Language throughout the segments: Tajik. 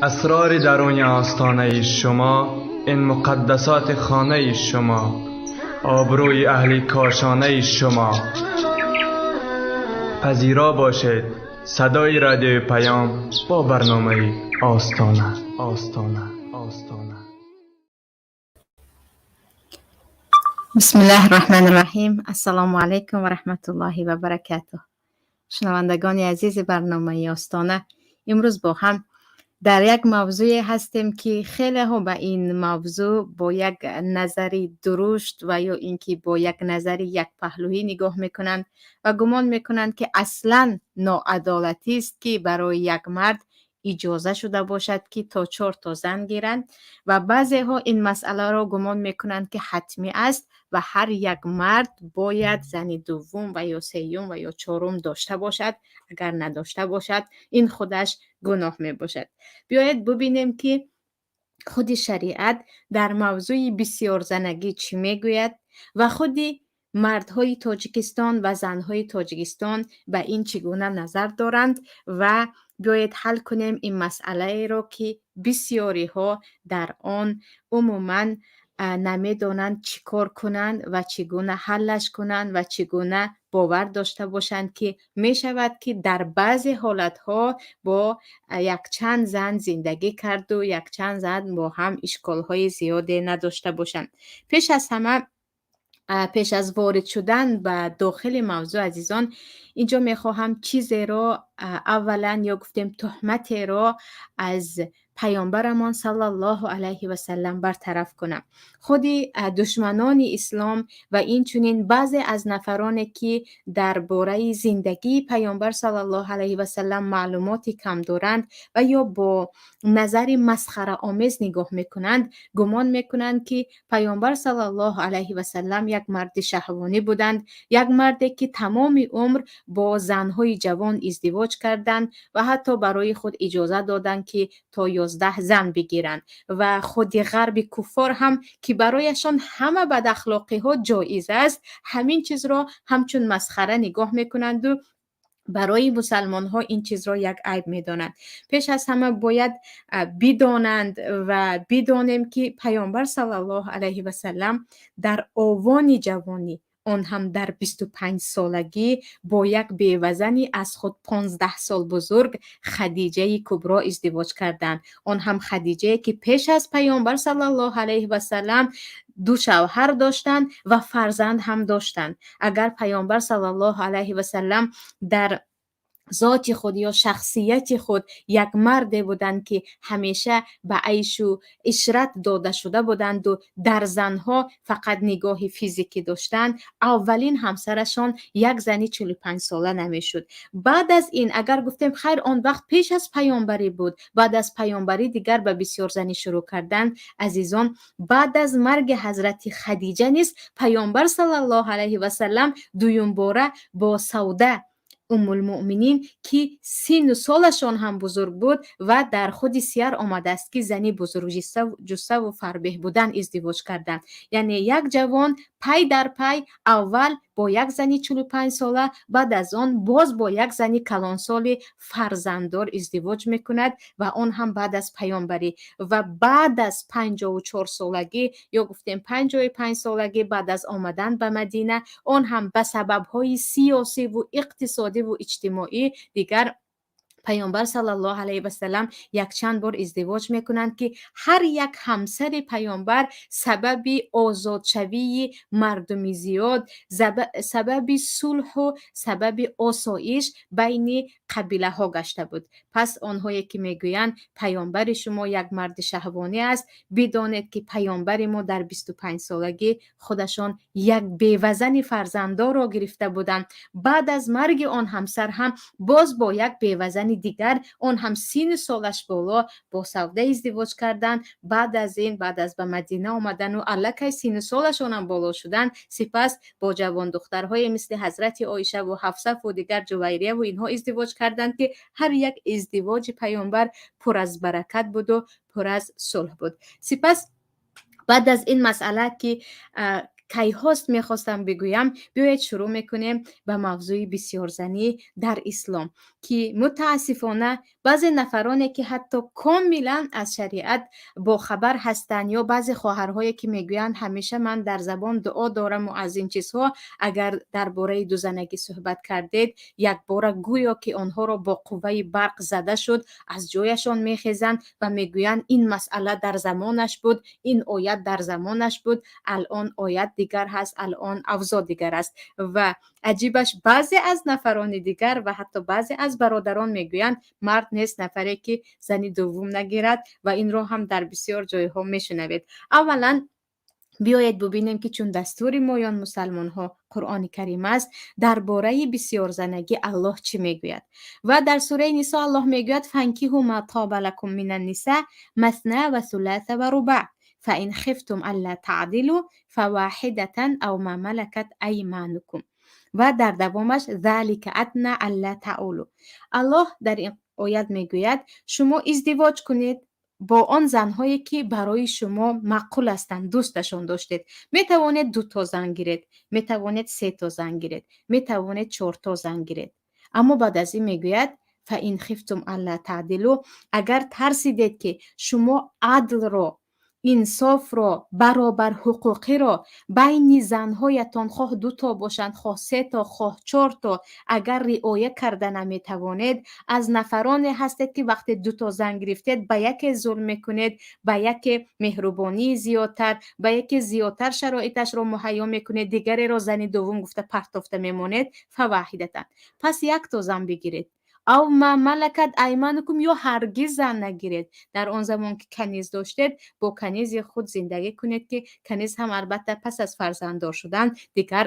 Асрори даруни остонаи шумо, ин муқаддасоти хонаи шумо, обрӯи аҳли кошонаи шумо. Пазиро бошед садои радиои Паём бо барномаи Остона, Остона, Остона. Бисмиллаҳи Раҳмони Раҳим. Ассалому алайкум ва раҳматуллоҳи ва баракатуҳ. Шунавандагони азизи барномаи Остона, имрӯз бо ҳам дар як мавзӯе ҳастем, ки хелеҳо ба ин мавзӯъ бо як назари дурушт ва ё ин ки бо як назари якпаҳлӯӣ нигоҳ мекунанд ва гумон мекунанд, ки аслан ноадолатист, ки барои як мард иҷоза шуда бошад, ки то чорто зан гиранд, ва баъзеҳо ин масъаларо гумон мекунанд, ки ҳатмӣ аст ва ҳар як мард бояд зани дуввум ва ё сеюм ва ё чорум дошта бошад. Агар надошта бошад, ин худаш гуноҳ мебошад. Биёед бубинем, ки худи шариат дар мавзӯи бисёрзанагӣ чӣ мегӯяд ва худи мардҳои Тоҷикистон ва занҳои Тоҷикистон ба ин чӣ гуна назар доранд, ва биёед ҳал кунем ин масъалаеро, ки бисёриҳо дар он умуман намедонанд, чӣ кор кунанд ва чӣ гуна ҳаллаш кунанд ва чӣ гуна бовар дошта бошанд, ки мешавад, ки дар баъзе ҳолатҳо бо якчанд зан зиндагӣ карду якчанд зан бо ҳам ишколҳои зиёде надошта бошанд. Пеш аз ҳама, пеш аз ворид шудан ба дохили мавзӯъ, азизон, инҷо мехоҳам чизеро аввалан, ё гуфтем, туҳматеро аз паёмбарамон саллаллоҳу алайҳи васаллам бартараф кунам. Худи душманони ислом ва инчунин баъзе аз нафароне, ки дар бораи зиндагии паёмбар саллаллоҳу алайҳи васаллам маълумоти кам доранд ва ё бо назари масхараомез нигоҳ мекунанд, гумон мекунанд, ки паёмбар саллаллоҳу алайҳи васаллам як марди шаҳвонӣ буданд, як марде, ки тамоми умр бо занҳои ҷавон издивоҷ карданд ва ҳатто барои худ иҷоза доданд, ки то 11 зан бигиранд. Ва худи ғарби куффор ҳам, ки барояшон ҳама бадахлоқиҳо ҷоиз аст, ҳамин чизро ҳамчун масхара нигоҳ мекунанду барои мусалмонҳо ин чизро як айб медонанд. Пеш аз ҳама бояд бидонанд ва бидонем, ки паёмбар саллаллоҳу алайҳи васаллам дар овони ҷавонӣ, он ҳам дар 25-солагӣ, бо як бевазани аз худ 15 сол бузург, Хадиҷаи Кубро, издивоҷ карданд. Он ҳам Хадиҷае, ки пеш аз паёмбар саллаллоҳу алайҳи васаллам ду шавҳар доштанд ва фарзанд ҳам доштанд. Агар паёмбар саллаллоҳу алайҳи васаллам дар зоти худ ё шахсияти худ як марде буданд, ки ҳамеша ба айшу ишрат дода шуда буданду дар занҳо фақат нигоҳи физикӣ доштанд, аввалин ҳамсарашон як зани 45-сола намешуд. Баъд аз ин, агар гуфтем, хайр, он вақт пеш аз паёмбарӣ буд, баъд аз паёмбарӣ дигар ба бисёрзанӣ шурӯъ карданд. Азизон, баъд аз марги ҳазрати Хадиҷа низ паёмбар саллаллоҳу алайҳи васаллам дуюмбора бо Савда Уммулмуъминин, ки синну солашон ҳам бузург буд ва дар худи сияр омадааст, ки зани бузургҷуссаву фарбеҳ будан, издивоҷ карданд. Яъне як ҷавон пай дар пай аввал бо як зани 45-сола, баъд аз он боз бо як зани калонсоли фарзанддор издивоҷ мекунад, ва он ҳам баъд аз паёмбарӣ ва баъд аз 54-солагӣ, ё гуфтем, 55-солагӣ, баъд аз омадан ба Мадина, он ҳам ба сабабҳои сиёсиву иқтисодиву иҷтимоӣ. Дигар паёмбар саллаллоҳу алайҳи васаллам якчанд бор издивоҷ мекунанд, ки ҳар як ҳамсари паёмбар сабаби озодшавии мардуми зиёд, сабаби сулҳу сабаби осоиш байни қабилаҳо гашта буд. Пас онҳое, ки мегӯянд, паёмбари шумо як марди шаҳвонӣ аст, бидонед, ки паёмбари мо дар 25-солагӣ худашон як бевазани фарзанддорро гирифта буданд. Баъд аз марги он ҳамсар ҳам боз бо як бевазани дигар, он ҳам синну солаш боло, бо Савда издивоҷ карданд. Баъд аз ин, баъд аз ба Мадина омадану аллакай синну солашонам боло шудан, сипас бо ҷавондухтарҳое мисли ҳазрати Оишаву Ҳафсаву дигар, Ҷувайрияву инҳо издивоҷ карданд, ки ҳар як издивоҷи паёмбар пур аз баракат буду пур аз сулҳ буд. Сипас баъд аз ин масъала, ки Кайҳост мехостам бигӯям. Биёед, шурӯъ мекунем ба мавзӯи бисёрзанӣ дар ислом, ки мутаассифона баъзе нафароне, ки ҳатто комилан аз шариат бохабар ҳастанд, ё баъзе хоҳарҳое, ки мегӯянд, ҳамеша ман дар забон дуо дораму аз ин чизҳо, агар дар бораи дузанагӣ суҳбат кардед, якбора гӯё ки онҳоро бо қувваи барқ зада шуд, аз ҷояшон мехезанд ва мегӯянд, ин масъала дар замонаш буд, ин оят дар замонаш буд, алон оят дигар ҳаст, алон авзо дигар аст. Ва аҷибаш, баъзе аз нафарони дигар ва ҳатто баъзе аз бародарон мегӯянд, мард нест нафаре, ки зани дуввум нагирад, ва инро ҳам дар бисёр ҷойҳо мешунавед. Аввалан, биёед бубинем, ки чун дастури моён мусалмонҳо Қуръони Карим аст, дар бораи бисёрзанагӣ Аллоҳ чӣ мегӯяд. Ва дар сураи Нисо Аллоҳ мегӯяд: فانكحوا ما طاب لكم من النساء مثنى وثلاث ورباع فإن خفتم ألا تعدلوا فواحدة أو ما ملكت أيمانكم. Ва дар давомаш: ذلك أدنى ألا تعولوا. Аллоҳ дар ин оят мегӯяд, шумо издивоҷ кунед бо он занҳое, ки барои шумо маъқул ҳастанд, дӯсташон доштед. Метавонед дуто зан гиред, метавонед сето зан гиред, метавонед чорто зан гиред. Аммо баъд аз ин мегӯяд: فإن خفتم ألا تعدلوا, агар тарсидед, ки шумо адлро, инсофро, баробарҳуқуқиро байни занҳоятон, хоҳ дуто бошанд, хоҳ сето, хоҳ чорто, агар риоя карда наметавонед, аз нафароне ҳастед, ки вақте дуто зан гирифтед, ба яке зулм мекунед, ба яке меҳрубонии зиёдтар, ба яке зиёдтар шароиташро муҳайё мекунед, дигареро зани дуввум гуфта партофта мемонед, فواحدة, пас якто зан бигиред, أو ما ملكت أيمانكم, ё ҳаргиз зан нагиред. Дар он замон, ки каниз доштед, бо канизи худ зиндагӣ кунед, ки каниз ҳам албатта пас аз фарзанддор шудан дигар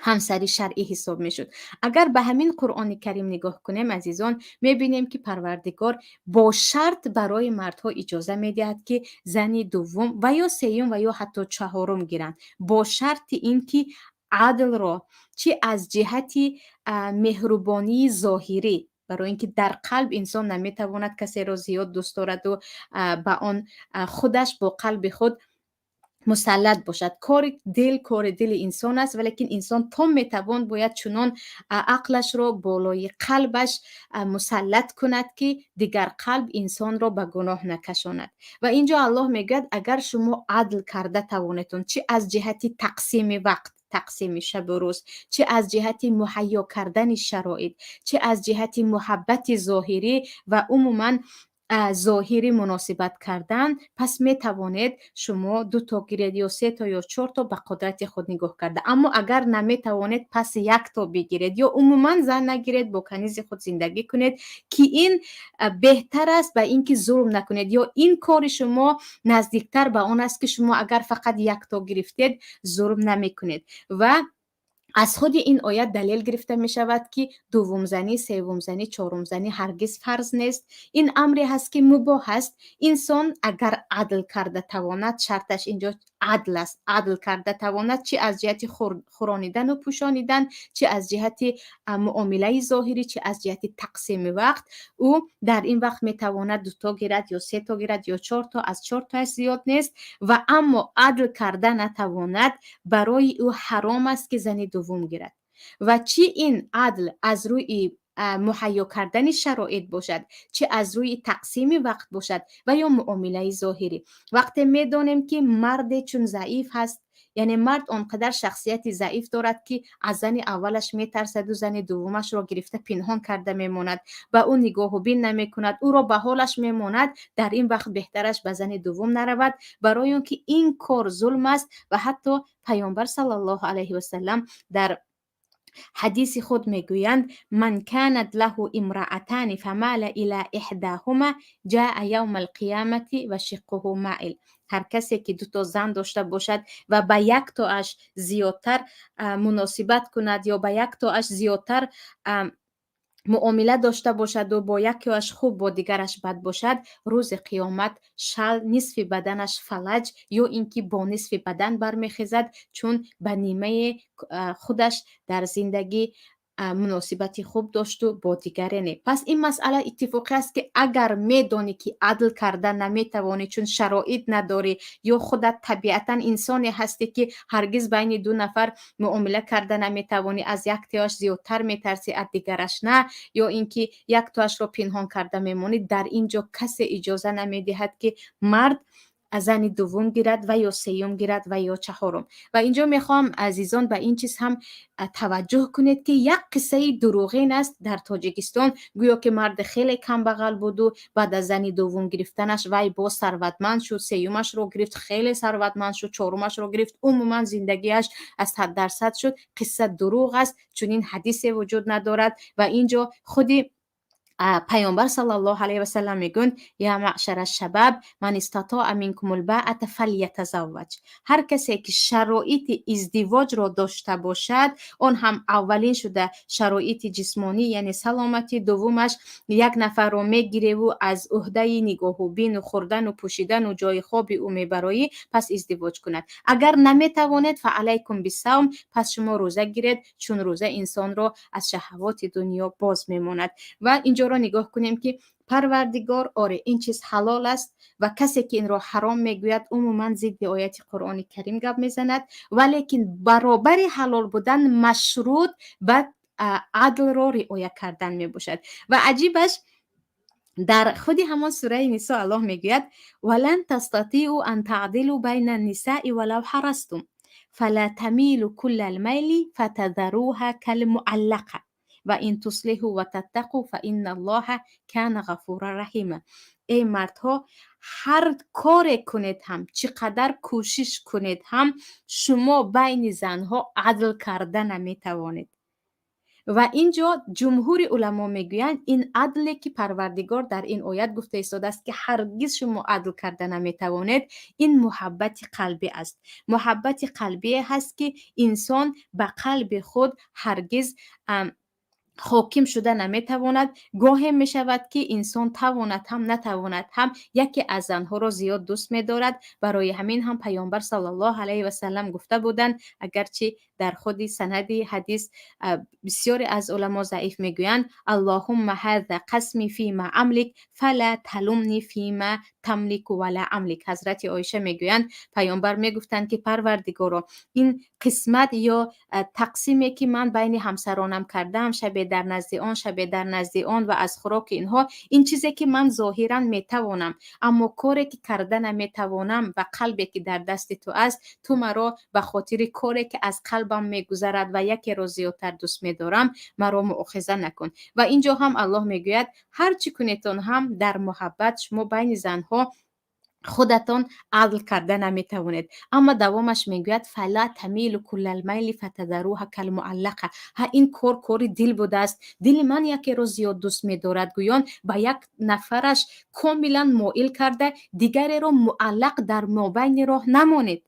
ҳамсари шаръӣ ҳисоб мешуд. Агар ба ҳамин Қуръони Карим нигоҳ кунем, азизон, мебинем, ки Парвардигор бо шарт барои мардҳо иҷоза медиҳад, ки зани дуввум ва ё сеюм ва ё ҳатто чаҳорум гиранд, бо шарти ин ки адлро, чӣ аз ҷиҳати меҳрубонии зоҳирӣ, барои ин ки дар қалб инсон наметавонад касеро зиёд дӯст дораду ба он худаш бо қалби худ мусаллат бошад. Кори дил кори дили инсон аст, валекин инсон то метавон бояд чунон ақлашро болои қалбаш мусаллат кунад, ки дигар қалб инсонро ба гуноҳ накашонад. Ва инҷо Аллоҳ мегӯяд, агар шумо адл карда тавонетон, чӣ аз ҷиҳати тақсими вақт, тақсими шабу рӯз, чӣ аз ҷиҳати муҳайё кардани шароит, чӣ аз ҷиҳати муҳаббати зоҳирӣ ва умуман зоҳирӣ муносибат кардан, пас метавонед шумо дуто гиред ё сето ё чорто, ба қудрати худ нигоҳ карда. Аммо агар наметавонед, пас якто бигиред ё умуман зан нагиред, бо канизи худ зиндагӣ кунед, ки ин беҳтар аст ба ин ки зулм накунед, ё ин кори шумо наздиктар ба он аст, ки шумо агар фақат якто гирифтед, зулм намекунед. Ва аз худи ин оят далел гирифта мешавад, ки дуввумзанӣ, севумзанӣ, чорумзанӣ ҳаргиз фарз нест. Ин амре ҳаст, ки мубоҳ аст. Инсон агар адл карда тавонад, шарташ инҷо адл аст, адл карда тавонад, чӣ аз ҷиҳати хӯронидану пӯшонидан, чӣ аз ҷиҳати муомилаи зоҳирӣ, чӣ аз ҷиҳати тақсими вақт, ӯ дар ин вақт метавонад дуто гирад ё сето гирад ё чорто, аз чортоаш зиёд нест. Ва аммо адл карда натавонад, барои ӯ ҳаром аст, ки зани дуввум гирад. Ва чӣ ин адл аз рӯи муҳайё кардани шароит бошад, чӣ аз рӯи тақсими вақт бошад ва ё муомилаи зоҳирӣ. Вақте медонем, ки марде чун заиф ҳаст, яъне мард он қадар шахсияти заиф дорад, ки аз зани аввалаш метарсаду зани дуввумашро гирифта пинҳон карда мемонад, ба ӯ нигоҳубин намекунад, ӯро ба ҳолаш мемонад, дар ин вақт беҳтараш ба зани дуввум наравад, барои он ки ин кор зулм аст. Ва ҳатто Паёмбар саллаллоҳу алайҳи васалам дар ҳадиси худ мегӯянд: من كانت له امرأتان فمال إلى إحداهما جاء يوم القيامة وشقه مائل. Ҳар касе ки дуто зан дошта бошад ва ба яктоаш зиёдтар муносибат кунад ё ба яктоаш зиёдтар муомила дошта бошаду бо якеаш хуб, бо дигараш бад бошад, рӯзи қиёмат шал, нисфи баданаш фалаҷ ё ин ки бо нисфи бадан бармехезад, чун ба нимаи худаш дар зиндагӣ Муносибати хуб дошту, бо дигаре не. Пас ин масъала иттифоқӣ аст, ки агар медонӣ, ки адл карда наметавонӣ, чун шароит надорӣ ё худат табиатан инсоне ҳастӣ, ки ҳаргиз байни ду нафар муомила карда наметавонӣ, аз яктояш зиёдтар метарсӣ, аз дигараш на, ё ин ки яктоашро пинҳон карда мемонӣ, дар ин ҷо касе иҷоза намедиҳад, ки мард зани дуввум гирад ва ё сеюм гирад ва ё чаҳорум. Ва инҷо мехоҳам, азизон, ба ин чиз ҳам таваҷҷӯҳ кунед, ки як қиссаи дурӯғин аст дар Тоҷикистон, гӯё ки марди хеле камбағал буду баъд аз зани дуввум гирифтанаш вай боз сарватманд шуд, сеюмашро гирифт, хеле сарватманд шуд, чорумашро гирифт, умуман зиндагиаш аз 100% шуд. Қисса дурӯғ аст, чунин ҳадисе вуҷуд надорад. Ва ин ҷо худи Паёмбар саллаллоҳу алайҳи васаллам мегӯянд: "يا معشر الشباب، من استطاع منكم الباءة فليتزوج". Ҳар касе ки шароити издивоҷро дошта бошад, он ҳам аввалин шуда шароити ҷисмонӣ, яъне саломатӣ, дуввумаш як нафарро мегиреву аз уҳдаи нигоҳубину хӯрдану пӯшидану ҷои хоби ӯ мебароӣ, пас издивоҷ кунад. Агар наметавонед, فعليكم بالصوم, пас шумо рӯза гиред, чун рӯза инсонро аз шаҳавоти дунё боз мемонад. Ва инҷоро нигоҳ кунем, ки Парвардигор, оре, ин чиз ҳалол аст ва касе ки инро ҳаром мегӯяд, умуман зидди ояти Қуръони Карим гап мезанад, валекин баробари ҳалол будан машрут ба адлро риоя кардан мебошад. Ва аҷибаш, дар худи ҳамон сураи Нисо Аллоҳ мегӯяд: "ولن تستطيعوا أن تعدلوا بين النساء ولو حرصتم فلا تميلوا كل الميل فتذروها كالمعلقة وإن تصلحوا وتتقوا فإن الله كان غفورا رحيما". Эй мардҳо, ҳар коре кунед ҳам, чӣ қадар кӯшиш кунед ҳам, шумо байни занҳо адл карда наметавонед. Ва ин ҷо ҷумҳури уламо мегӯянд, ин адле ки Парвардигор дар ин оят гуфта истодааст, ки ҳаргиз шумо адл карда наметавонед, ин муҳаббати қалбӣ аст. Муҳаббати қалбие ҳаст, ки инсон ба қалби худ ҳаргиз ҳоким шуда наметавонад. Гоҳе мешавад, ки инсон тавонад ҳам, натавонад ҳам, яке аз занҳоро зиёд дӯст медорад. Барои ҳамин ҳам Паёмбар саллаллоҳу алайҳи васаллам гуфта буданд, агарчи дар худи санади ҳадис бисёре аз уламо заиф мегӯянд: "اللهم هذا قسمي فيما أملك فلا تلمني فيما تملك ولا أملك". Ҳазрати Оиша мегӯянд, Паёмбар мегуфтанд, ки Парвардигоро, ин қисмат ё тақсиме ки ман байни ҳамсаронам кардам, шабе дар назди он, шабе дар назди он ва аз хӯроки инҳо, ин чизе ки ман зоҳиран метавонам, аммо коре ки карда наметавонам ва қалбе ки дар дасти ту аст, ту маро ба хотири коре ки аз қалбам мегузарад ва якеро зиёдтар дӯст медорам, маро муохиза накун. Ва ин ҷо ҳам Аллоҳ мегӯяд, ҳар чӣ кунедтон ҳам, дар муҳаббат шумо байни занҳо худатон адл карда наметавонед. Аммо давомаш мегӯяд: "فلا تميلوا كل الميل فتذروها كالمعلقة". Ҳа, ин кор кори дил будааст, дили ман якеро зиёд дӯст медорад, гӯён ба як нафараш комилан моил карда, дигареро муаллақ дар мобайни роҳ намонед.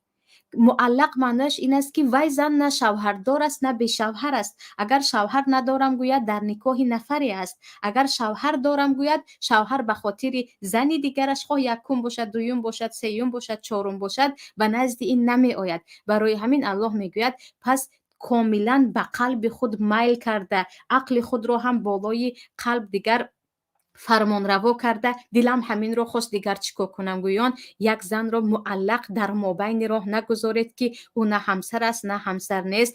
Муаллақ маънояш ин аст, ки вай зан на шавҳардор аст, на бешавҳар аст. Агар шавҳар надорам гӯяд, дар никоҳи нафаре аст. Агар шавҳар дорам гӯяд, шавҳар ба хотири зани дигараш, хоҳ якум бошад, дуюм бошад, сеюм бошад, чорум бошад, ба назди ин намеояд. Барои ҳамин Аллоҳ мегӯяд, пас комилан ба қалби худ майл карда, ақли худро ҳам болои қалб дигар фармонраво карда, дилам ҳаминро хост, дигар чӣ кор кунам гӯён, як занро муаллақ дар мобайни роҳ нагузоред, ки ӯ на ҳамсар аст, на ҳамсар нест,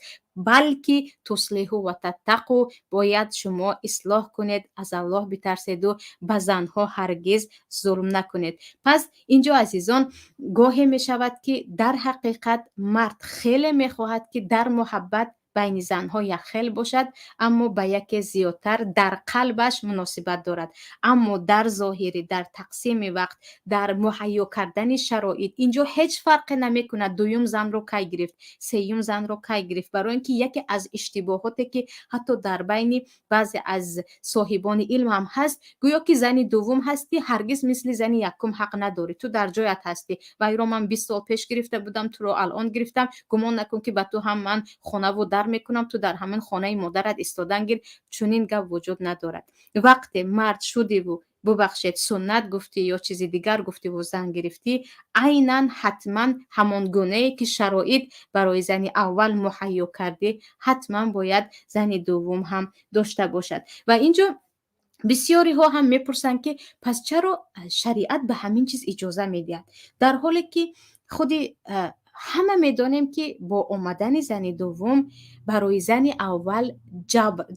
балки تصلحوا وتتقوا, бояд шумо ислоҳ кунед, аз Аллоҳ битарседу ба занҳо ҳаргиз зулм накунед. Пас инҷо, азизон, гоҳе мешавад, ки дар ҳақиқат мард хеле мехоҳад, ки дар муҳаббат байни занҳо якхел бошад, аммо ба яке зиёдтар дар қалбаш муносибат дорад. Аммо дар зоҳирӣ, дар тақсими вақт, дар муҳайё кардани шароит инҷо ҳеҷ фарқе намекунад, дуюм занро кай гирифт, сеюм занро кай гирифт. Барои ин ки яке аз иштибоҳоте, ки ҳатто дар байни баъзе аз соҳибони илм ҳам ҳаст, гӯё ки зани дуввум ҳастӣ, ҳаргиз мисли зани якум ҳақ надорӣ, ту дар ҷоят ҳастӣ, вайро ман 20 сол пеш гирифта будам, туро алон гирифтам, гумон накун, ки ба ту ҳам ман хонаву дар мекунам, ту дар ҳамин хонаи модарат истодан гир. Чунин гап вуҷуд надорад. Вақте мард шудиву Бубахшед, суннат гуфтӣ ё чизи дигар гуфтиву зан гирифтӣ, айнан ҳатман ҳамон гунае ки шароит барои зани аввал муҳайё кардӣ, ҳатман бояд зани дуввум ҳам дошта бошад. Ва инҷо бисёриҳо ҳам мепурсанд, ки пас чаро шариат ба ҳамин чиз иҷоза медиҳад, дар ҳоле ки худи ҳама медонем, ки бо омадани зани дуввум барои зани аввал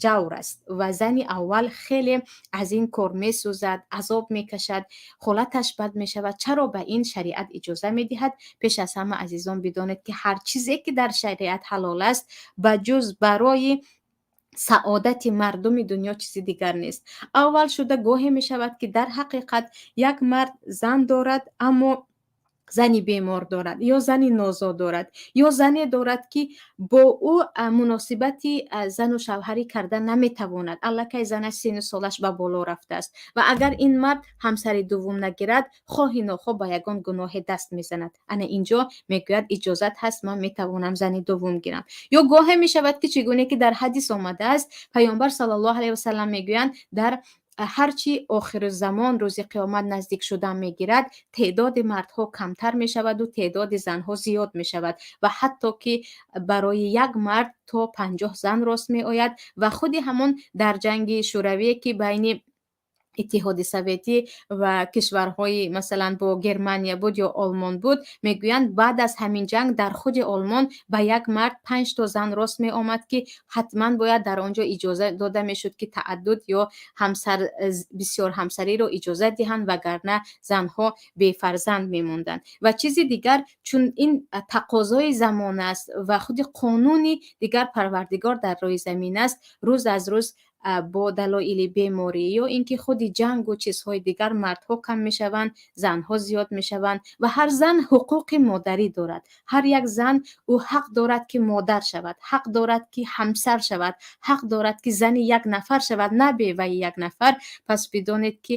ҷавр аст ва зани аввал хеле аз ин кор месӯзад, азоб мекашад, ҳолаташ бад мешавад. Чаро ба ин шариат иҷоза медиҳад? Пеш аз ҳама, азизон, бидонед, ки ҳар чизе ки дар шариат ҳалол аст, ба ҷуз барои саодати мардуми дунё чизи дигар нест. Аввал шуда, гоҳе мешавад, ки дар ҳақиқат як мард зан дорад, аммо зани бемор дорад ё зани нозо дорад, ё зане дорад, ки бо ӯ муносибати зану шавҳарӣ карда наметавонад. Аллакай занаш сину солаш ба боло рафтааст ва агар ин мард ҳамсари дуввум нагирад, хоҳи нохоҳ ба ягон гуноҳе даст мезанад. Ана инҷо мегӯяд: иҷозат ҳаст, ман метавонам зани дуввум гирам. Ё гоҳе мешавад, ки чӣ гуне ки дар ҳадис омадааст, Паёмбар саллаллоҳу алайҳи васалам мегӯянд: дар ҳарчи охирузамон, рӯзи қиёмат наздик шудан мегирад, теъдоди мардҳо камтар мешаваду теъдоди занҳо зиёд мешавад ва ҳатто ки барои як мард то 50 зан рост меояд. Ва худи ҳамон дар ҷанги шӯравие, ки байни Иттиҳоди Советӣ ва кишварҳои, масалан, бо Германия буд ё Олмон буд, мегӯянд, баъд аз ҳамин ҷанг дар худи Олмон ба як мард панҷто зан рост меомад, ки ҳатман бояд дар он ҷо иҷоза дода мешуд, ки таъаддуд ё ҳамсар бисёр ҳамсариро иҷоза диҳанд, вагарна занҳо бефарзанд мемонданд. Ва чизи дигар, чун ин тақозои замон аст ва худи қонуни дигар Парвардигор дар рӯи замин аст, рӯз аз рӯз бо далоили беморӣ ё ин ки худи ҷангу чизҳои дигар мардҳо кам мешаванд, занҳо зиёд мешаванд. Ва ҳар зан ҳуқуқи модарӣ дорад. Ҳар як зан ӯ ҳақ дорад, ки модар шавад, ҳақ дорад, ки ҳамсар шавад, ҳақ дорад, ки зани як нафар шавад, на беваи як нафар. Пас бидонед, ки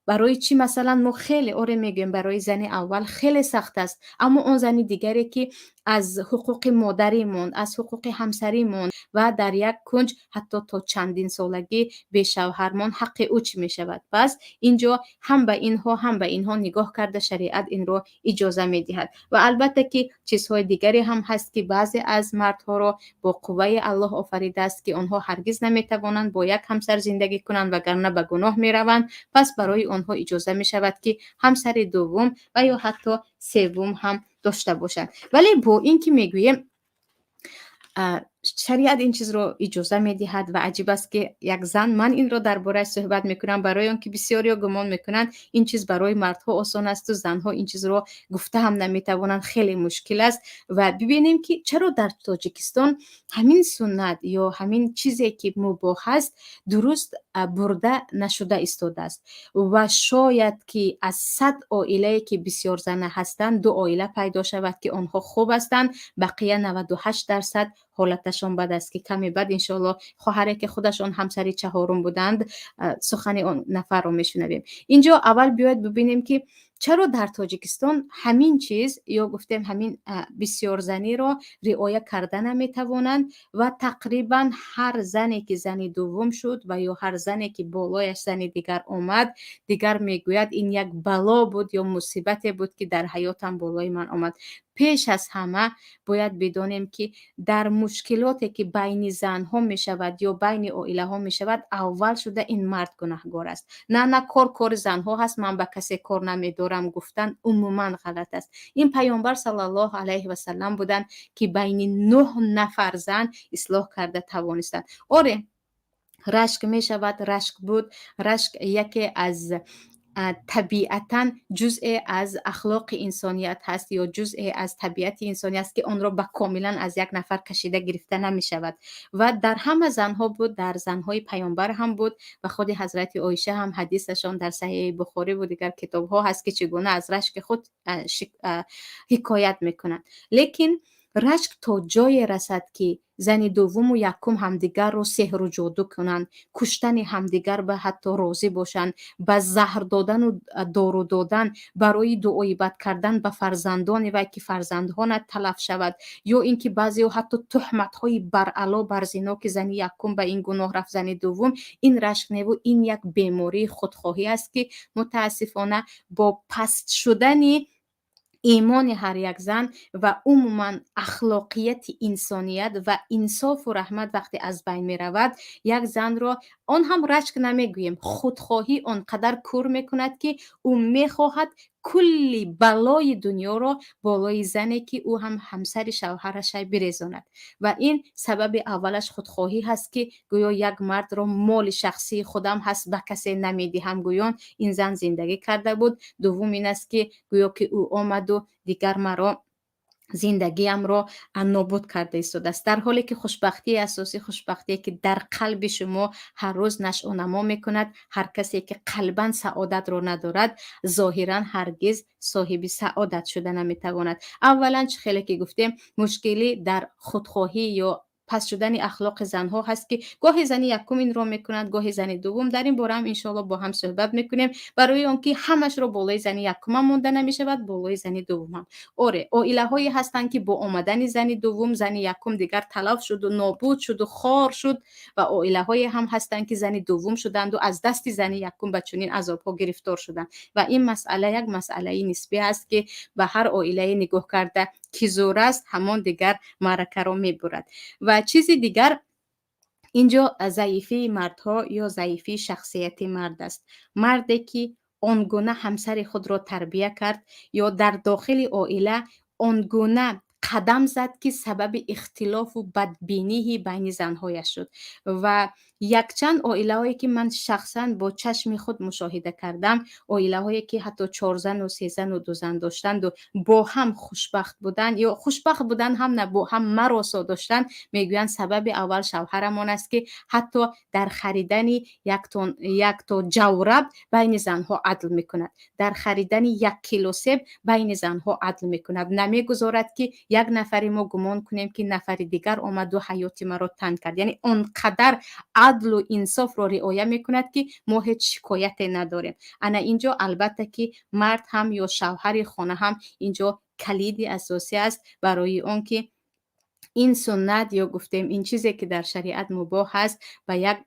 барои чӣ, масалан, мо хеле оре мегӯем, барои зани аввал хеле сахт аст, аммо он зани дигаре, ки аз ҳуқуқи модарӣ монд, аз ҳуқуқи ҳамсарӣ монд ва дар як кунҷ ҳатто то чандин солагӣ бешавҳар монд, ҳаққи ӯ чӣ мешавад? Пас инҷо ҳам ба инҳо, ҳам ба инҳо нигоҳ карда, шариат инро иҷоза медиҳад. Ва албатта ки чизҳои дигаре ҳам ҳаст, ки баъзе аз мардҳоро бо қувваи Аллоҳ офаридааст, ки онҳо ҳаргиз наметавонанд бо як ҳамсар зиндагӣ кунанд, вагарна ба гуноҳ мераванд. Пас барои онҳо иҷоза мешавад, ки ҳамсари дуввум ва ё ҳатто севум ҳам дошта бошанд. Вале бо ин ки мегӯем, шариат ин чизро иҷоза медиҳад ва аҷиб аст, ки як зан, ман инро дар борааш суҳбат мекунам, барои он ки бисёриё гумон мекунанд, ин чиз барои мардҳо осон асту занҳо ин чизро гуфта ҳам наметавонанд, хеле мушкил аст. Ва бибинем, ки чаро дар Тоҷикистон ҳамин суннат ё ҳамин чизе ки мубоҳ аст, дуруст бурда нашуда истодааст. Ва шояд ки аз 100 оилае ки бисёрзана ҳастанд, ду оила пайдо шавад, ки онҳо хуб ҳастанд, бақия 98% ҳолаташон бад аст, ки каме баъд, иншоалло, хоҳаре ки худашон ҳамсари чаҳорум буданд, сухани он нафарро мешунавем. Инҷо аввал биёед бибинем, ки чаро дар Тоҷикистон ҳамин чиз ё гуфтем ҳамин бисёрзаниро риоя карда наметавонанд ва тақрибан ҳар зане ки зани дуввум шуд ва ё ҳар зане ки болояш зани дигар омад, дигар мегӯяд, ин як бало буд ё мусибате буд, ки дар ҳаётам болои ман омад. Пеш аз ҳама бояд бидонем, ки дар мушкилоте ки байни занҳо мешавад ё байни оилаҳо мешавад, аввал шуда ин мард гунаҳгор аст. На, на, кор кори занҳо ҳаст, ман ба касе кор намедорам гуфтан умуман ғалат аст. Ин Паёмбар саллаллоҳу алайҳи васаллам буданд, ки байни нӯҳ нафар зан ислоҳ карда тавонистанд. Оре, рашк мешавад, рашк буд. Рашк яке аз табиатан ҷузъе аз ахлоқи инсоният ҳаст ё ҷузъе аз табиати инсонӣ аст, ки онро ба комилан аз як нафар кашида гирифта намешавад. Ва дар ҳама занҳо буд, дар занҳои Паёмбар ҳам буд. Ва худи ҳазрати Оиша ҳам ҳадисашон дар Саҳеҳи Бухорӣ бу дигар китобҳо ҳаст, ки чӣ гуна аз рашки худ ҳикоят мекунанд. Лекин Рашк то ҷое расад, ки зани дуввуму якум ҳамдигарро сеҳру ҷоду кунанд, куштани ҳамдигар ба ҳатто розӣ бошанд, ба заҳр додану дору додан, барои дуои бад кардан ба фарзандони вай, ки фарзандҳонат талаф шавад, ё ин ки баъзеҳо ҳатто туҳматҳои баръало бар зино, ки зани якум ба ин гуноҳ рафт, зани дуввум. Ин рашк неву ин як бемории худхоҳӣ аст, ки мутаассифона бо паст шудани имони ҳар як зан ва умуман ахлоқияти инсоният ва инсофу раҳмат вақте аз байн меравад, як занро, он ҳам рашк намегӯем, худхоҳӣ он қадар кур мекунад, ки ӯ мехоҳад кулли балои дунёро болои зане, ки ӯ ҳам ҳамсари шавҳарашай, бирезонад. Ва ин сабаби аввалаш худхоҳӣ ҳаст, ки гӯё як мардро моли шахсии худам ҳаст, ба касе намедиҳам гӯён ин зан зиндагӣ карда буд. Дуввум ин аст, ки гӯё ки ӯ омаду дигар маро, зиндагиамро нобуд карда истодааст, дар ҳоле ки хушбахтии асосӣ, хушбахтие ки дар қалби шумо ҳар рӯз нашъунамо мекунад. Ҳар касе ки қалбан саодатро надорад, зоҳиран ҳаргиз соҳиби саодат шуда наметавонад. Аввалан, чӣ хеле ки гуфтем, мушкилӣ дар худхоҳӣ ё паст шудани ахлоқи занҳо ҳаст, ки гоҳе зани якум инро мекунад, гоҳе зани дуввум. Дар ин бора ҳам иншоалло бо ҳам суҳбат мекунем, барои он ки ҳамашро болои зани якумам монда намешавад, болои зани дуввумам. Оре, оилаҳое ҳастанд, ки бо омадани зани дуввум зани якум дигар талаф шуду нобуд шуду хор шуд, ва оилаҳое ҳам ҳастанд, ки зани дуввум шуданду аз дасти зани якум ба чунин азобҳо гирифтор шуданд. Ва ин масъала як масъалаи нисбӣ аст, ки ба ҳар оилае нигоҳ карда, ки зӯр аст, ҳамон дигар маъракаро мебурад. Ва чизи дигар инҷо заифии мардҳо ё заифии шахсияти мард аст. Марде ки он гуна ҳамсари худро тарбия кард ё дар дохили оила он гуна қадам зад, ки сабаби ихтилофу бадбинии байни занҳояш шуд. Ва якчанд оилаҳое ки ман шахсан бо чашми худ мушоҳида кардам, оилаҳое ки ҳатто чорзану сезану дузан доштанду бо ҳам хушбахт буданд, ё хушбахт будан ҳам на, бо ҳам маросо доштанд, мегӯянд, сабаби аввал шавҳарамон аст, ки ҳатто дар харидани якто ҷавраб байни занҳо адл мекунад, дар харидани 1 кило себ байни занҳо адл мекунад, намегузорад, ки як нафари мо гумон кунем, ки нафари дигар омаду ҳаёти маро танг кард. Яъне он қадар адлу инсофро риоя мекунад, ки мо ҳеҷ шикояте надорем. Ана инҷо албатта ки мард ҳам ё шавҳари хона ҳам инҷо калиди асосӣ аст, барои он ки ин суннат ё гуфтем ин чизе ки дар шариат мубоҳ аст, ба як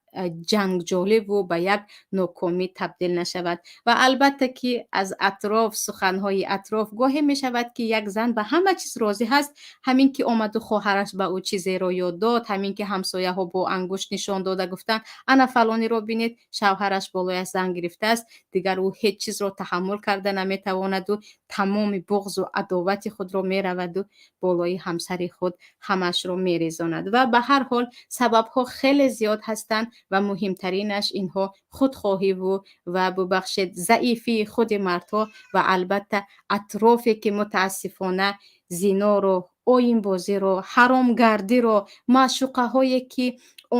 ҷангҷоливу ба як нокомӣ табдил нашавад. Ва албатта ки аз атроф, суханҳои атроф, гоҳе мешавад, ки як зан ба ҳама чиз розӣ ҳаст, ҳамин ки омаду хоҳараш ба ӯ чизеро ёд дод, ҳамин ки ҳамсояҳо бо ангушт нишон дода гуфтанд: «Ана фалониро бинед, шавҳараш болояш зан гирифтааст», дигар ӯ ҳеҷ чизро таҳаммул карда наметавонаду тамоми буғзу адовати худро мераваду болои ҳамсари худ ҳамашро мерезонад. Ва ба ҳар ҳол сабабҳо хеле зиёд ҳастанд ва муҳимтаринаш инҳо худхоҳиву ва, бубахшед, заифии худи мардҳо ва албатта атрофе, ки мутаассифона зиноро, оинбозиро, ҳаромгардиро, маъшуқаҳое ки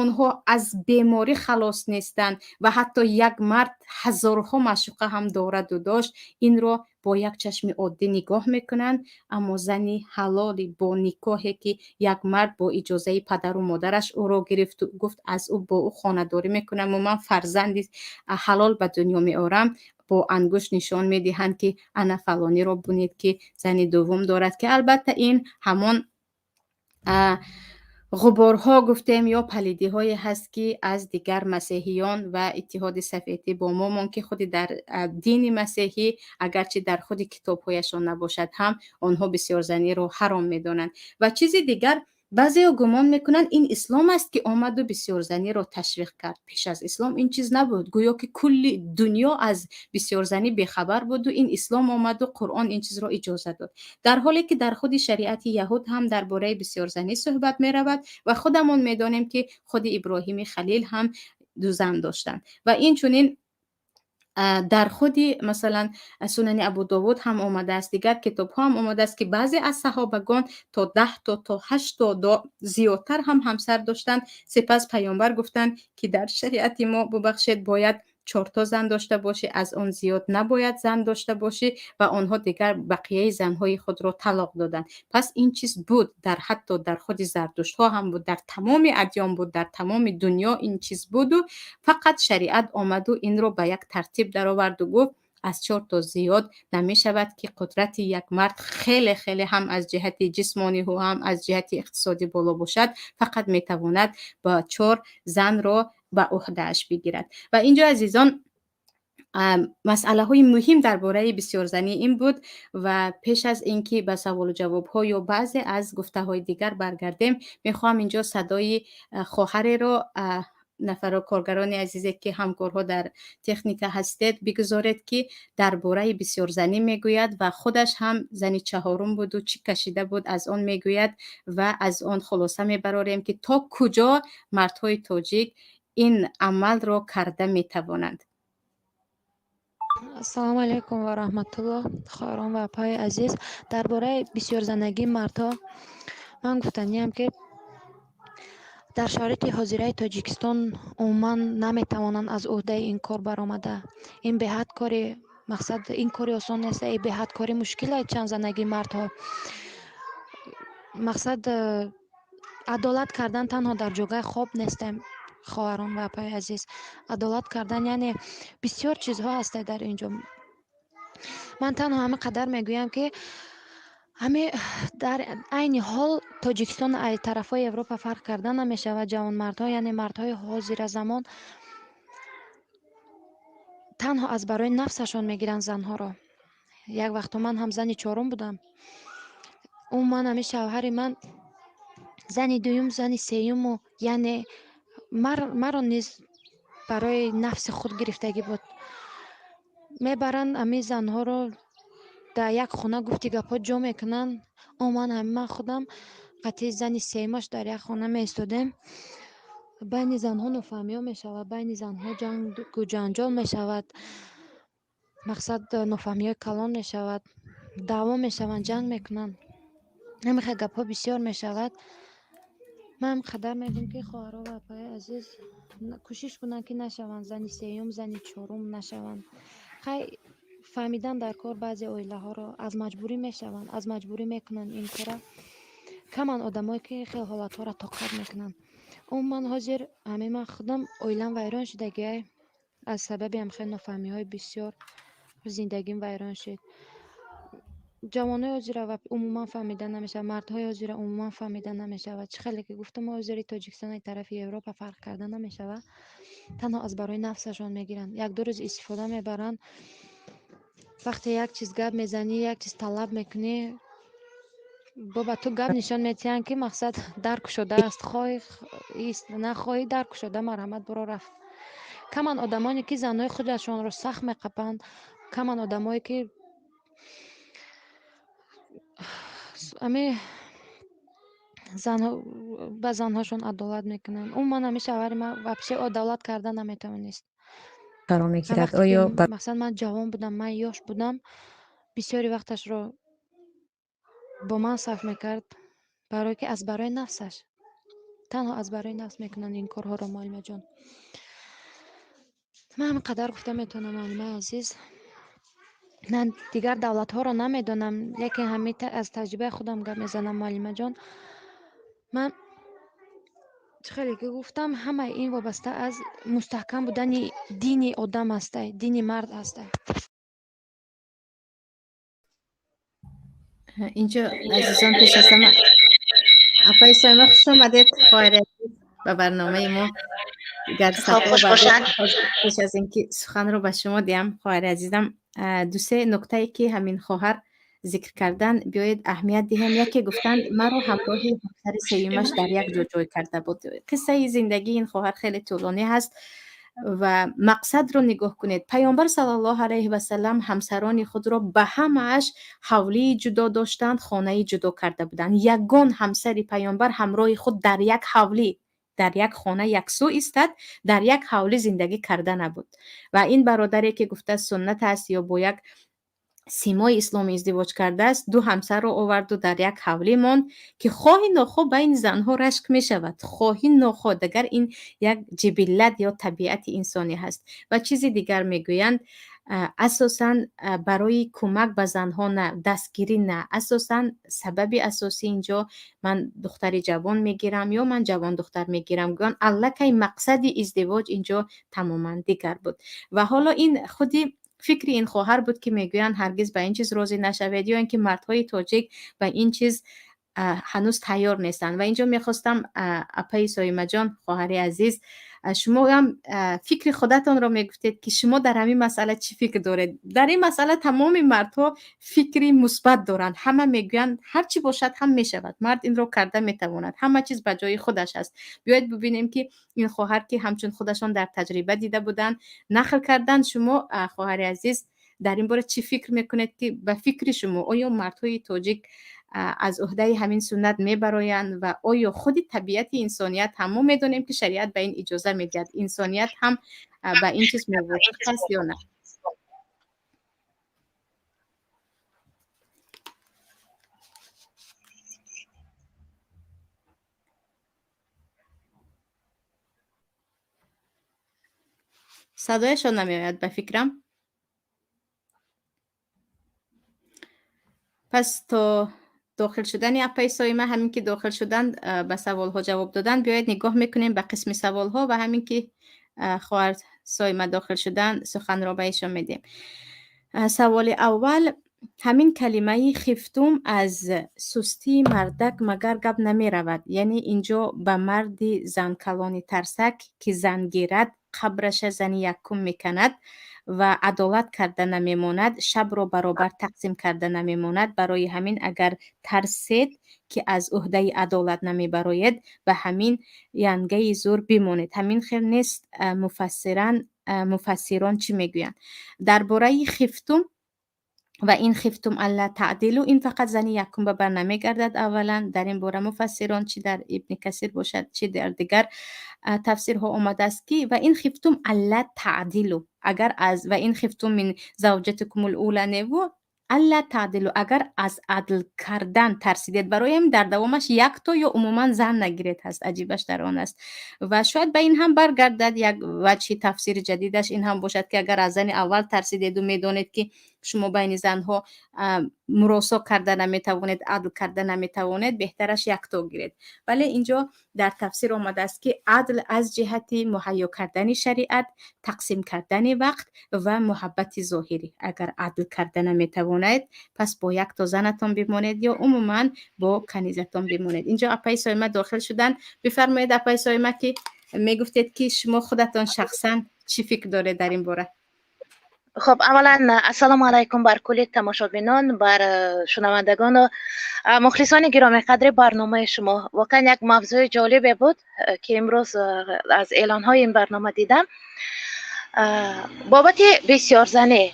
онҳо аз беморӣ халос нестанд ва ҳатто як мард ҳазорҳо маъшуқа ҳам дораду дошт, инро бо як чашми оддӣ нигоҳ мекунанд. Аммо зани ҳалоли бо никоҳе, ки як мард бо иҷозаи падару модараш ӯро гирифту гуфт, аз ӯ бо ӯ хонадорӣ мекунаму ман фарзанди ҳалол ба дунё меорам, бо ангушт нишон медиҳанд, ки ана фалониро бинед, ки зани дуввум дорад, ки албатта ин ҳамон ғуборҳо гуфтем ё палидиҳое ҳаст, ки аз дигар масеҳиён ва Иттиҳоди Советӣ бо мо мон, ки худи дар дини масеҳӣ, агарчи дар худи китобҳояшон набошад ҳам, онҳо бисёрзаниро ҳаром медонанд. Ва чизи дигар, баъзеҳо гумон мекунанд, ин ислом аст, ки омаду бисёрзаниро ташвиқ кард, пеш аз ислом ин чиз набуд. Гӯё ки кулли дунё аз бисёрзанӣ бехабар буду ин ислом омаду Қуръон ин чизро иҷоза дод, дар ҳоле ки дар худи шариати яҳуд ҳам дар бораи бисёрзанӣ суҳбат меравад. Ва худамон медонем, ки худи Иброҳими Халил ҳам ду зан доштанд. Ва инчунин дар худи, масалан, Сунани Абудовуд ҳам омадааст, дигар китобҳо ҳам омадааст, ки баъзе аз саҳобагон то 10 то, то ҳашто, зиёдтар ҳам ҳамсар доштанд. Сипас Паёмбар гуфтанд, ки дар шариати мо, бубахшед, бояд Чорто зан дошта бошӣ, аз он зиёд набояд зан дошта бошӣ. Ва онҳо дигар бақияи занҳои худро талоқ доданд. Пас ин чиз буд, дар ҳатто дар худи зардуштҳо ҳам буд, дар тамоми адён буд, дар тамоми дунё ин чиз буду фақат шариат омаду инро ба як тартиб дароварду гуфт, аз чорто зиёд намешавад, ки қудрати як мард хеле хеле ҳам аз ҷиҳати ҷисмониву ҳам аз ҷиҳати иқтисодӣ боло бошад, фақат метавонад ба чор занро ба уҳдааш бигирад. Ва инҷо, азизон, масъалаҳои муҳим дар бораи бисёрзанӣ ин буд. Ва пеш аз ин ки ба саволу ҷавобҳо ё баъзе аз гуфтаҳои дигар баргардем, мехоҳам инҷо садои хоҳареро, нафаро, коргарони азизе ки ҳамкорҳо дар техника ҳастед, бигузоред, ки дар бораи бисёрзанӣ мегӯяд ва худаш ҳам зани чаҳорум буду чӣ кашида буд, аз он мегӯяд ва аз он хулоса мебарорем, ки то куҷо мардҳои тоҷик ин амалро карда метавонанд. Ассалому алайкум ва раҳматуллоҳ, хоҳарон ва апаҳои азиз. Дар бораи бисёрзанагии мардҳо ман гуфтаниям, ки дар шароити ҳозираи Тоҷикистон умуман наметавонанд аз ӯҳдаи ин кор баромада. Ин беҳад кори, мақсад, ин кори осон нест, и беҳад кори мушкиле чандзанагии мардҳо. Мақсад, адолат кардан танҳо дар ҷогаи хоб нестем, хоҳарон ва апаи азиз. Адолат кардан яъне бисёр чизҳо ҳастанд дар ин ҷо. Ман танҳо ҳамин қадар мегӯям, ки ҳами дар айни ҳол Тоҷикистон аз тарафҳои Европа фарқ карда намешавад. Ҷавонмардҳо, яъне мардҳои ҳозира замон, танҳо аз барои нафсашон мегиранд занҳоро. Як вақто ман ҳам зани чорум будам. Умуман ҳами шавҳари ман зани дуюм, зани сеюму, яъне маро низ барои нафси худ гирифтагӣ буд. Мебаранд ҳами занҳоро, дар як хона, гуфти гапҳо, ҷо мекунанд. Умуман ҳами ман худам қатъи зани сеюмаш дар як хона меистодем. Байни занҳо нофаҳмиҳо мешавад, байни занҳо ҷангу ҷанҷол мешавад, мақсад, нофаҳмиҳои калон мешавад, даъво мешаванд, ҷанг мекунанд. Ҳамин хел гапҳо бисёр мешавад. Ман ҳам қадар мегӯям, ки хоҳаро ва апаи азиз кӯшиш кунанд, ки нашаванд зани сеюм, зани чорум нашаванд. Хай, фаҳмидан дар кор, баъзе оилаҳоро аз маҷбурӣ мешаванд, аз маҷбурӣ мекунанд ин кора. Каманд одамое, ки хел ҳолатҳоро тоқат мекунанд. Умуман ҳозир ҳамин ман худам оилам вайрон шудагиай аз сабаби ҳамхел нофаҳмиҳои бисёр зиндагим вайрон шуд. Ҷавонои ҳозира умуман фаҳмида намешавад, мардҳои ҳозира умуман фаҳмида намешавад. Чӣ хеле ки гуфтам, ҳозири Тоҷикистон аз тарафи Европа фарқ карда намешавад. Танҳо аз барои нафсашон мегиранд, як-ду рӯз истифода мебаранд. Вақте як чиз гап мезанӣ, як чиз талаб мекунӣ, бо ба ту гап нишон медиҳанд, ки мақсад, дар кушода аст, хоҳӣ нахоҳӣ, дар кушода, марҳамат, буро рафт. Каманд одамоне, ки занҳои худашонро сахт меқапанд, каманд одамое, ки ами занҳо ба занҳошон адолат мекунанд. Умуман ҳами шавҳари ман вообще адолат карда наметавонист. Фаро мегирад. Оё мақсад, ман ҷавон будам, ман ёш будам, бисёри вақташро бо ман сарф мекард, барое ки аз барои нафсаш, танҳо аз барои нафс мекунанд ин корҳоро. Муаллимаҷон, ман ҳамин қадар гуфта метавонам, муаллимаи азиз. Ман дигар давлатҳоро намедонам, лекин ҳамин аз таҷрибаи худам гап мезанам, муаллимаҷон. Ман чӣ хеле ки гуфтам, ҳамаи ин вобаста аз мустаҳкам будани дини одам ҳастай, дини мард ҳастай. Инҷо, азизон, пеш аз ҳама, апаи Соима, хуш омадед, хоҳари азиз, ба барномаи мо. Дигар пеш аз ин ки суханро ба шумо диҳам, хоҳари азизам, ду-се нуктае, ки ҳамин хоҳар зикр кардан, биёед аҳамият диҳем. Яке гуфтанд, маро ҳамроҳи ҳамсари сеюмаш дар як ҷо ҷой карда буд. Қиссаи зиндагии ин хоҳар хеле тӯлонӣ ҳаст ва мақсадро нигоҳ кунед. Паёмбар саллаллоҳу алайҳи васаллам ҳамсарони худро ба ҳамааш ҳавлии ҷудо доштанд, хонаи ҷудо карда буданд. Ягон ҳамсари паёмбар ҳамроҳи худ дар як ҳавлӣ, дар як хона яксӯ истад, дар як ҳавлӣ зиндагӣ карда набуд. Ва ин бародаре, ки гуфта, суннат аст ё бо як Симои исломӣ издивоҷ кардааст, ду ҳамсарро оварду дар як ҳавлӣ монд, ки хоҳӣ нохоҳ байни занҳо рашк мешавад, хоҳӣ нохоҳ, дагар ин як ҷибиллат ё табиати инсонӣ ҳаст. Ва чизи дигар мегӯянд, асосан барои кӯмак ба занҳо на, дастгирӣ на, асосан сабаби асосӣ инҷо ман духтари ҷавон мегирам ё ман ҷавон духтар мегирам, гӯянд аллакай мақсади издивоҷ инҷо тамоман дигар буд. Ва ҳоло ин худи фикри ин хоҳар буд, ки мегӯянд ҳаргиз ба ин чиз розӣ нашавед, ё ин ки мардҳои тоҷик ба ин чиз ҳанӯз тайёр нестанд. Ва инҷо мехостам, апаи Соимаҷон, хоҳари азиз, шумо ҳам фикри худатонро мегуфтед, ки шумо дар ҳамин масъала чӣ фикр доред. Дар ин масъала тамоми мардҳо фикри мусбат доранд, ҳама мегӯянд ҳар чӣ бошад ҳам мешавад, мард инро карда метавонад, ҳама чиз ба ҷои худаш аст. Биёед бибинем, ки ин хоҳар, ки ҳамчун худашон дар таҷриба дида буданд, нақл карданд. Шумо, хоҳари азиз, дар ин бора чӣ фикр мекунед, ки ба фикри шумо оё мардҳои тоҷик аз уҳдаи ҳамин суннат мебароянд ва оё худи табиати инсоният ҳам, мо медонем, ки шариат ба ин иҷоза медиҳад, инсоният ҳам ба ин чиз мувофиқ аст ё на? Садояшон намеояд ба фикрам. Пас то дохил шудани апаи Соима, ҳамин ки дохил шуданд, ба саволҳо ҷавоб доданд, биёед нигоҳ мекунем ба қисми саволҳо ва ҳамин ки хоҳар Соима дохил шуданд, суханро ба эшон медиҳем. Саволи аввал: ҳамин калимаи хифтум аз сустии мардак магар гап намеравад? Яъне инҷо ба марди занкалони тарсак, ки зан гирад, қабраша зани якум меканад ва адолат карда намемонад, шабро баробар тақсим карда намемонад. Барои ҳамин агар тарсед, ки аз уҳдаи адолат намебароед, ба ҳамин янгаи зур бимонед. Ҳамин хел нест? Муфассирон чӣ мегӯянд дар бораи хифтум ва ин хифтум алла таъдилу? Ин фақат зани якум ба бар намегардад. Аввалан, дар ин бора муфассирон, чӣ дар Ибни Касир бошад, чӣ дар дигар тафсирҳо омадааст, ки ва ин хифтум алла таъдилу, агар аз ва ин хифтум мин завҷатикумул ула неву алла таъдилу, агар аз адл кардан тарсидед, барои ҳамин дар давомаш якто ё умуман зан нагиред ҳаст. Аҷибаш дар он аст ва шояд ба ин ҳам баргардад, як ваҷҳи тафсири ҷадидаш ин ҳам бошад, ки агар аз зани аввал тарсидеду медонед, ки шумо байни занҳо муросо карда наметавонед, адл карда наметавонед, беҳтараш якто гиред. Вале инҷо дар тафсир омадааст, ки адл аз ҷиҳати муҳайё кардани шариат, тақсим кардани вақт ва муҳаббати зоҳирӣ. Агар адл карда наметавонед, пас бо якто занатон бимонед ё умуман бо канизатон бимонед. Инҷо апаи Соима дохил шуданд. Бифармоед, апаи Соима, ки мегуфтед, ки шумо худатон шахсан чӣ фикр доред дар ин бора. Хуб, аввалан ассалому алайкум бар кулли тамошобинон, бар шунавандагону мухлисони гиромиқадри барномаи шумо. Воқеан як мавзӯи ҷолибе буд, ки имрӯз аз эълонҳои ин барнома дидам. Бобати бисёрзанӣ,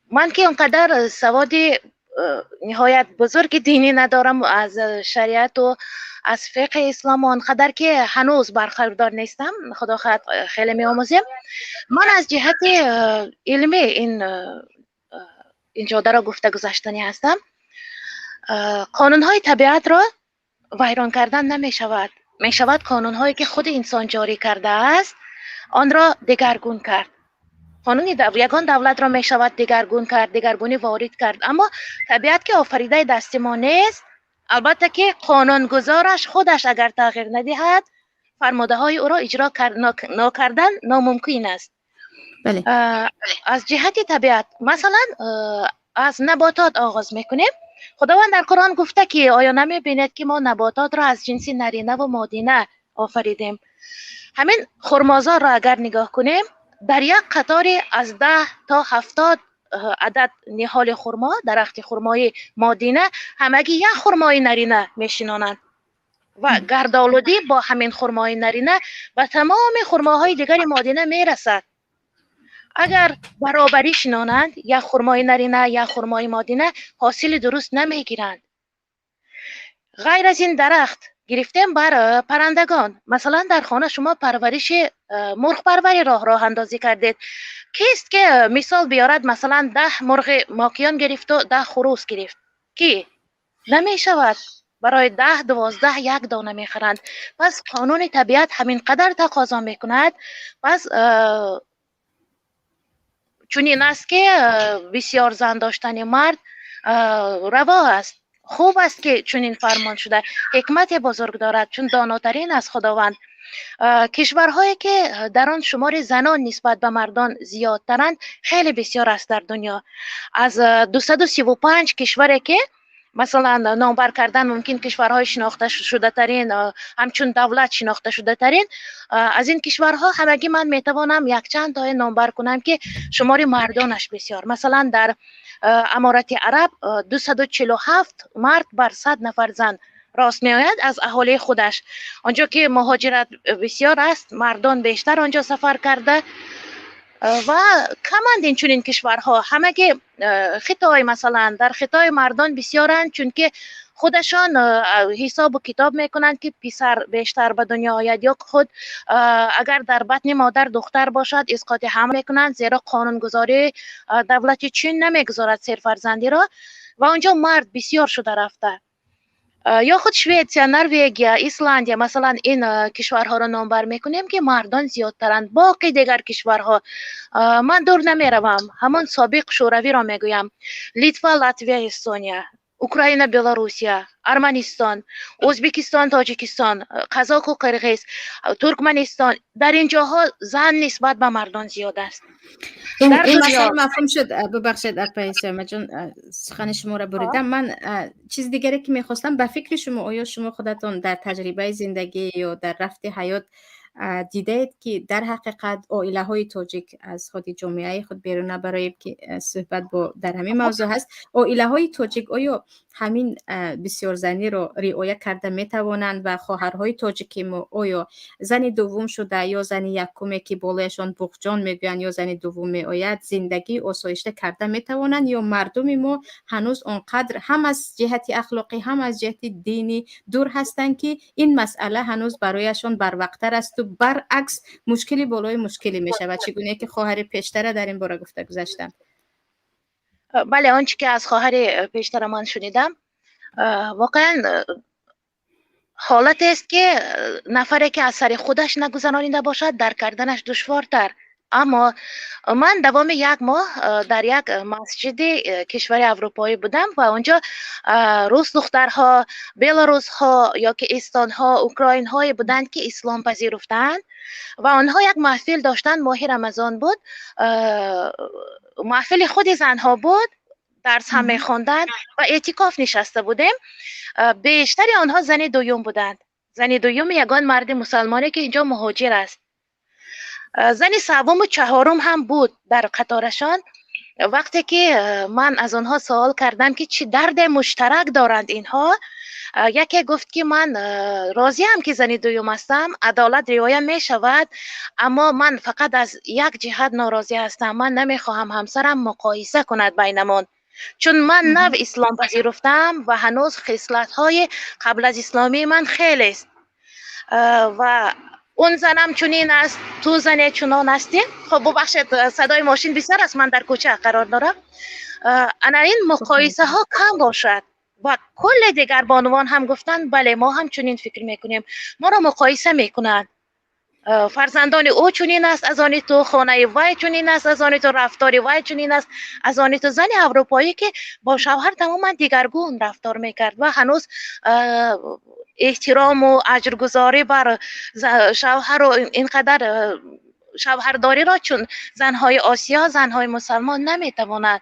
ман ки он қадар саводи ниҳоят бузурги динӣ надорам, аз шариату аз фиқҳи ислом он қадар ки ҳанӯз бархӯрдор нестам, худо хоҳад хеле меомӯзем. Ман аз ҷиҳати илмӣ ин ҷодаро гуфта гузаштанӣ ҳастам. Қонунҳои табиатро вайрон кардан намешавад. Мешавад қонунҳое ки худи инсон ҷорӣ кардааст, онро дигаргун кард. Қонуни ягон давлатро мешавад дигаргун кард, дигаргунӣ ворид кард, аммо табиат ки офаридаи дасти мо нест, албатта ки қонунгузораш худаш агар тағйир надиҳад, фармудаҳои ӯро иҷро нокардан номумкин аст. Аз ҷиҳати табиат, масалан, аз наботот оғоз мекунем. Худованд дар Қуръон гуфта, ки оё намебинед, ки мо набототро аз ҷинси наринаву модина офаридем? Ҳамин хурмозорро агар нигоҳ кунем, дар як қатори аз 10 то 70 адад ниҳоли хурмо, дарахти хурмои модина, ҳамагӣ як хурмои нарина мешинонанд ва гардолудӣ бо ҳамин хурмои нарина ба тамоми хурмоҳои дигари модина мерасад. Агар баробарӣ шинонанд, як хурмои нарина, як хурмои модина, ҳосили дуруст намегиранд. Ғайр аз ин, дарахт Гирифтем бар паррандагон. Масалан, дар хона шумо парвариши мурғпарвариро роҳандозӣ кардед. Кист ки мисол биёрад, масалан, 10 мурғи мокиён гирифту 10 хурӯс гирифт? Кӣ? Намешавад. Барои 10, 12 як дона мехаранд. Пас қонуни табиат ҳамин қадар тақозо мекунад. Пас чунин аст ки бисёр зан доштани мард раво аст. Хуб аст ки чунин фармон шуда, ҳикмати бузург дорад, чун донотарин аст Худованд. Кишварҳое ки дар он шумори занон нисбат ба мардон зиёдтаранд, хеле бисёр аст дар дунё. Аз 235 кишваре ки масалан номбар кардан мумкин, кишварҳои шинохта шудатарин, ҳамчун давлат шинохта шудатарин, аз ин кишварҳо ҳамагӣ ман метавонам якчанд тое номбар кунам ки шумори мардонаш бисёр. Масалан, дар Аморати Араб 247 мард бар 100 нафар зан рост меояд аз аҳолии худаш. Он ҷо ки муҳоҷират бисёр аст, мардон бештар он ҷо сафар карда ва каманд инчунин кишварҳо. Ҳамагӣ Хитой, масалан, дар Хитой мардон бисёранд, чунки худашон ҳисобу китоб мекунанд ки писар бештар ба дунё ояд, ё худ агар дар батни модар духтар бошад, исқоти ҳамл мекунанд, зеро қонунгузории давлати Чин намегузорад серфарзандиро ва он ҷо мард бисёр шуда рафта. Ё худ Шветсия, Норвегия, Исландия, масалан, ин кишварҳоро номбар мекунем ки мардон зиёдтаранд. Боқи дигар кишварҳо, ман дур намеравам, ҳамон собиқ Шӯравиро мегӯям: Литва, Латвия, Эстония, Украина, Белоруссия, Арманистон, Ӯзбекистон, Тоҷикистон, Қазоқу Қирғиз, Туркманистон. Дар ин ҷоҳо зан нисбат ба мардон зиёд аст. Ин масъала мафҳум шуд. Бубахшед, апаи Сиёмаҷон, сухани шуморо буридам. Ман чизи дигаре ки мехостам, ба фикри шумо, оё шумо худатон дар таҷрибаи зиндагӣ ё дар рафти ҳаёт дидаед ки дар ҳақиқат оилаҳои тоҷик, аз худи ҷомеаи худ берун набароем, ки суҳбат бо дар ҳамин мавзӯъ ҳаст, оилаҳои тоҷик оё ҳамин бисёрзаниро риоя карда метавонанд ва хоҳарҳои тоҷики мо оё зани дуввум шуда ё зани якуме ки болояшон буғҷон мегӯянд ё зани дуввум меояд, зиндагии осоишта карда метавонанд, ё мардуми мо ҳанӯз он қадр ҳам аз ҷиҳати ахлоқӣ, ҳам аз ҷиҳати динӣ дур ҳастанд, ки ин масъала ҳанӯз барояшон барвақттар асту баръакс мушкили болои мушкиле мешавад, чӣ гуне ки хоҳари пештара дар ин бора гуфта гузаштанд? Бале, он чӣ ки аз хоҳари пештара ман шунидам, воқеан ҳолатест ки нафаре ки аз сари худаш нагузаронида бошад, дарк карданаш душвортар. Аммо ман давоми як моҳ дар як масҷиди кишвари аврупоӣ будам ва он ҷо рус духтарҳо, белорусҳо ё ки эстонҳо, украинҳое буданд ки ислом пазируфтаанд ва онҳо як маҳфил доштанд. Моҳи Рамазон буд, маҳфили худи занҳо буд, дарс ҳам мехонданд ва эътикоф нишаста будем. Бештари онҳо зани дуюм буданд, зани дуюми ягон марди мусалмоне ки инҷо муҳоҷир аст. Зани севуму чаҳорум ҳам буд дар қаторашон. Вақте ки ман аз онҳо савол кардам ки чӣ дарде муштарак доранд инҳо, яке гуфт ки ман розиам ки зани дуюм ҳастам, адолат риоя мешавад, аммо ман фақат аз як ҷиҳат норозӣ ҳастам: ман намехоҳам ҳамсарам муқоиса кунад байнамон, чун ман нав ислом пазируфтаам ва ҳанӯз хислатҳои қабл аз исломии ман хелест ва он занам чунин аст, ту зане чунон ҳастӣ. Хоб, бубахшед, садои мошин бисёр аст, ман дар кӯча қарор дорам. Ана ин муқоисаҳо кам бошад. Ва кулле дигар бонувон ҳам гуфтанд: бале, мо ҳам чунин фикр мекунем, моро муқоиса мекунанд, фарзандони ӯ чунин аст, аз они ту, хонаи вай чунин аст, аз они ту, рафтори вай чунин аст, аз они ту. Зани аврупоӣ ки бо шавҳар тамоман дигаргун рафтор мекард ва ҳанӯз эҳтирому аҷргузорӣ бар шавҳару ин қадар шавҳардориро чун занҳои Осиё, занҳои мусалмон наметавонад.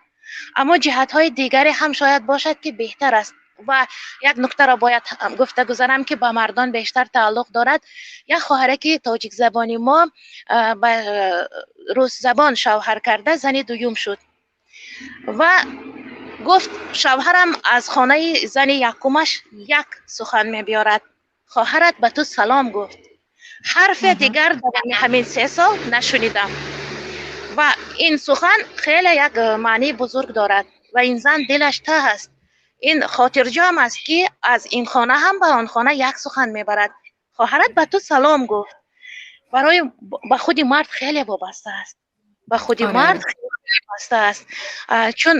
Аммо ҷиҳатҳои дигаре ҳам шояд бошад ки беҳтар аст. Ва як нуктаро бояд гуфта гузарам ки ба мардон бештар тааллуқ дорад. Як хоҳараки тоҷикзабони мо ба русзабон шавҳар карда, зани дуюм шуд ва гуфт: шавҳарам аз хонаи зани якумаш як сухан мебиёрад: «Хоҳарат ба ту салом гуфт». Ҳарфе дигар дар ҳамин 3 сол нашунидам. Ва ин сухан хеле як маънии бузург дорад ва ин зан дилаш таҳ аст. Ин хотирҷамъ аст, ки аз ин хона ҳам ба он хона як сухан мебарад: «Хоҳарат ба ту салом гуфт». Барои ба худи мард хеле вобаста аст, ба худи мард хеле вобаста аст, чун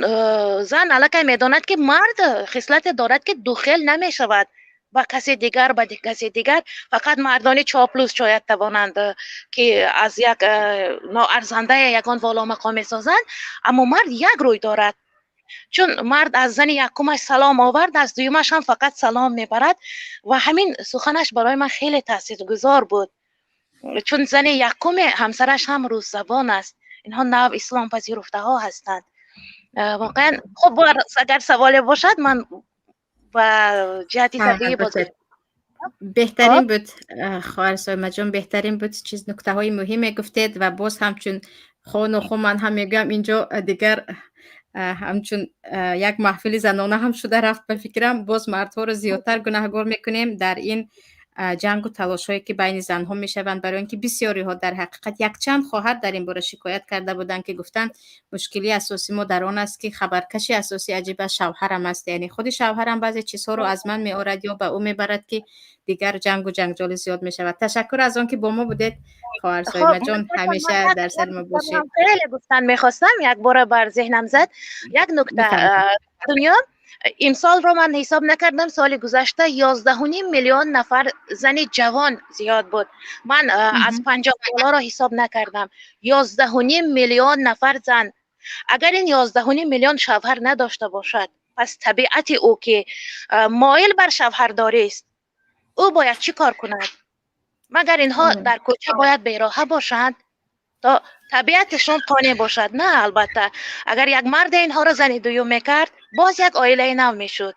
зан аллакай медонад, ки мард хислате дорад, ки духел намешавад ба касе дигар, ба касе дигар. Фақат мардони чоплус шояд тавонанд, ки аз як ноарзандае ягон воломақом месозанд, аммо мард як рӯй дорад. Чун мард аз зани якумаш салом овард, аз дуюмаш ҳам фақат салом мебарад. Ва ҳамин суханаш барои ман хеле таъсиргузор буд, чун зани якуме ҳамсараш ҳам русзабон аст, инҳо нав исломпазируфтаҳо ҳастанд. Воқеан хуб, агар саволе бошад, ман ба ҷиҳати табиӣ боз Беҳтарин буд, хоҳар Соимаҷон, беҳтарин буд. Чиз нуктаҳои муҳиме гуфтед ва боз ҳамчун хонухо ман ҳам мегӯям, инҷо дигар ҳамчун як маҳфили занона ҳам шуда рафт ба фикрам. Боз мардҳоро зиёдтар гунаҳгор мекунем дар ин ҷангу талошҳое, ки байни занҳо мешаванд, барои ин ки бисёриҳо дар ҳақиқат, якчанд хоҳар дар ин бора шикоят карда буданд, ки гуфтанд, мушкилии асосии мо дар он аст, ки хабаркаши асосӣ аҷиба шавҳарам аст, яъне худи шавҳарам баъзе чизҳоро аз ман меорад ё ба ӯ мебарад, ки дигар ҷангу ҷанҷоли зиёд мешавад. Ташаккур аз он ки бо мо будед, хоҳар Соимаҷон, ҳамеша дар сари мо бошед. Хеле гуфтан мехостам, як бора бар зеҳнам зад як нукта. Дунё имсолро ман ҳисоб накардам, соли гузашта 11.5 миллион нафар зани ҷавон зиёд буд. Ман аз 50 болоро ҳисоб накардам. 11.5 миллион нафар зан. Агар ин 11.5 миллион шавҳар надошта бошад, пас табиати ӯ, ки моил бар шавҳардорист, ӯ бояд чӣ кор кунад? Магар инҳо дар кӯча бояд бероҳа бошанд, то табиаташон қонеъ бошад? На, албатта. Агар як марде инҳоро зани дуюм мекард, боз як оилаи нав мешуд,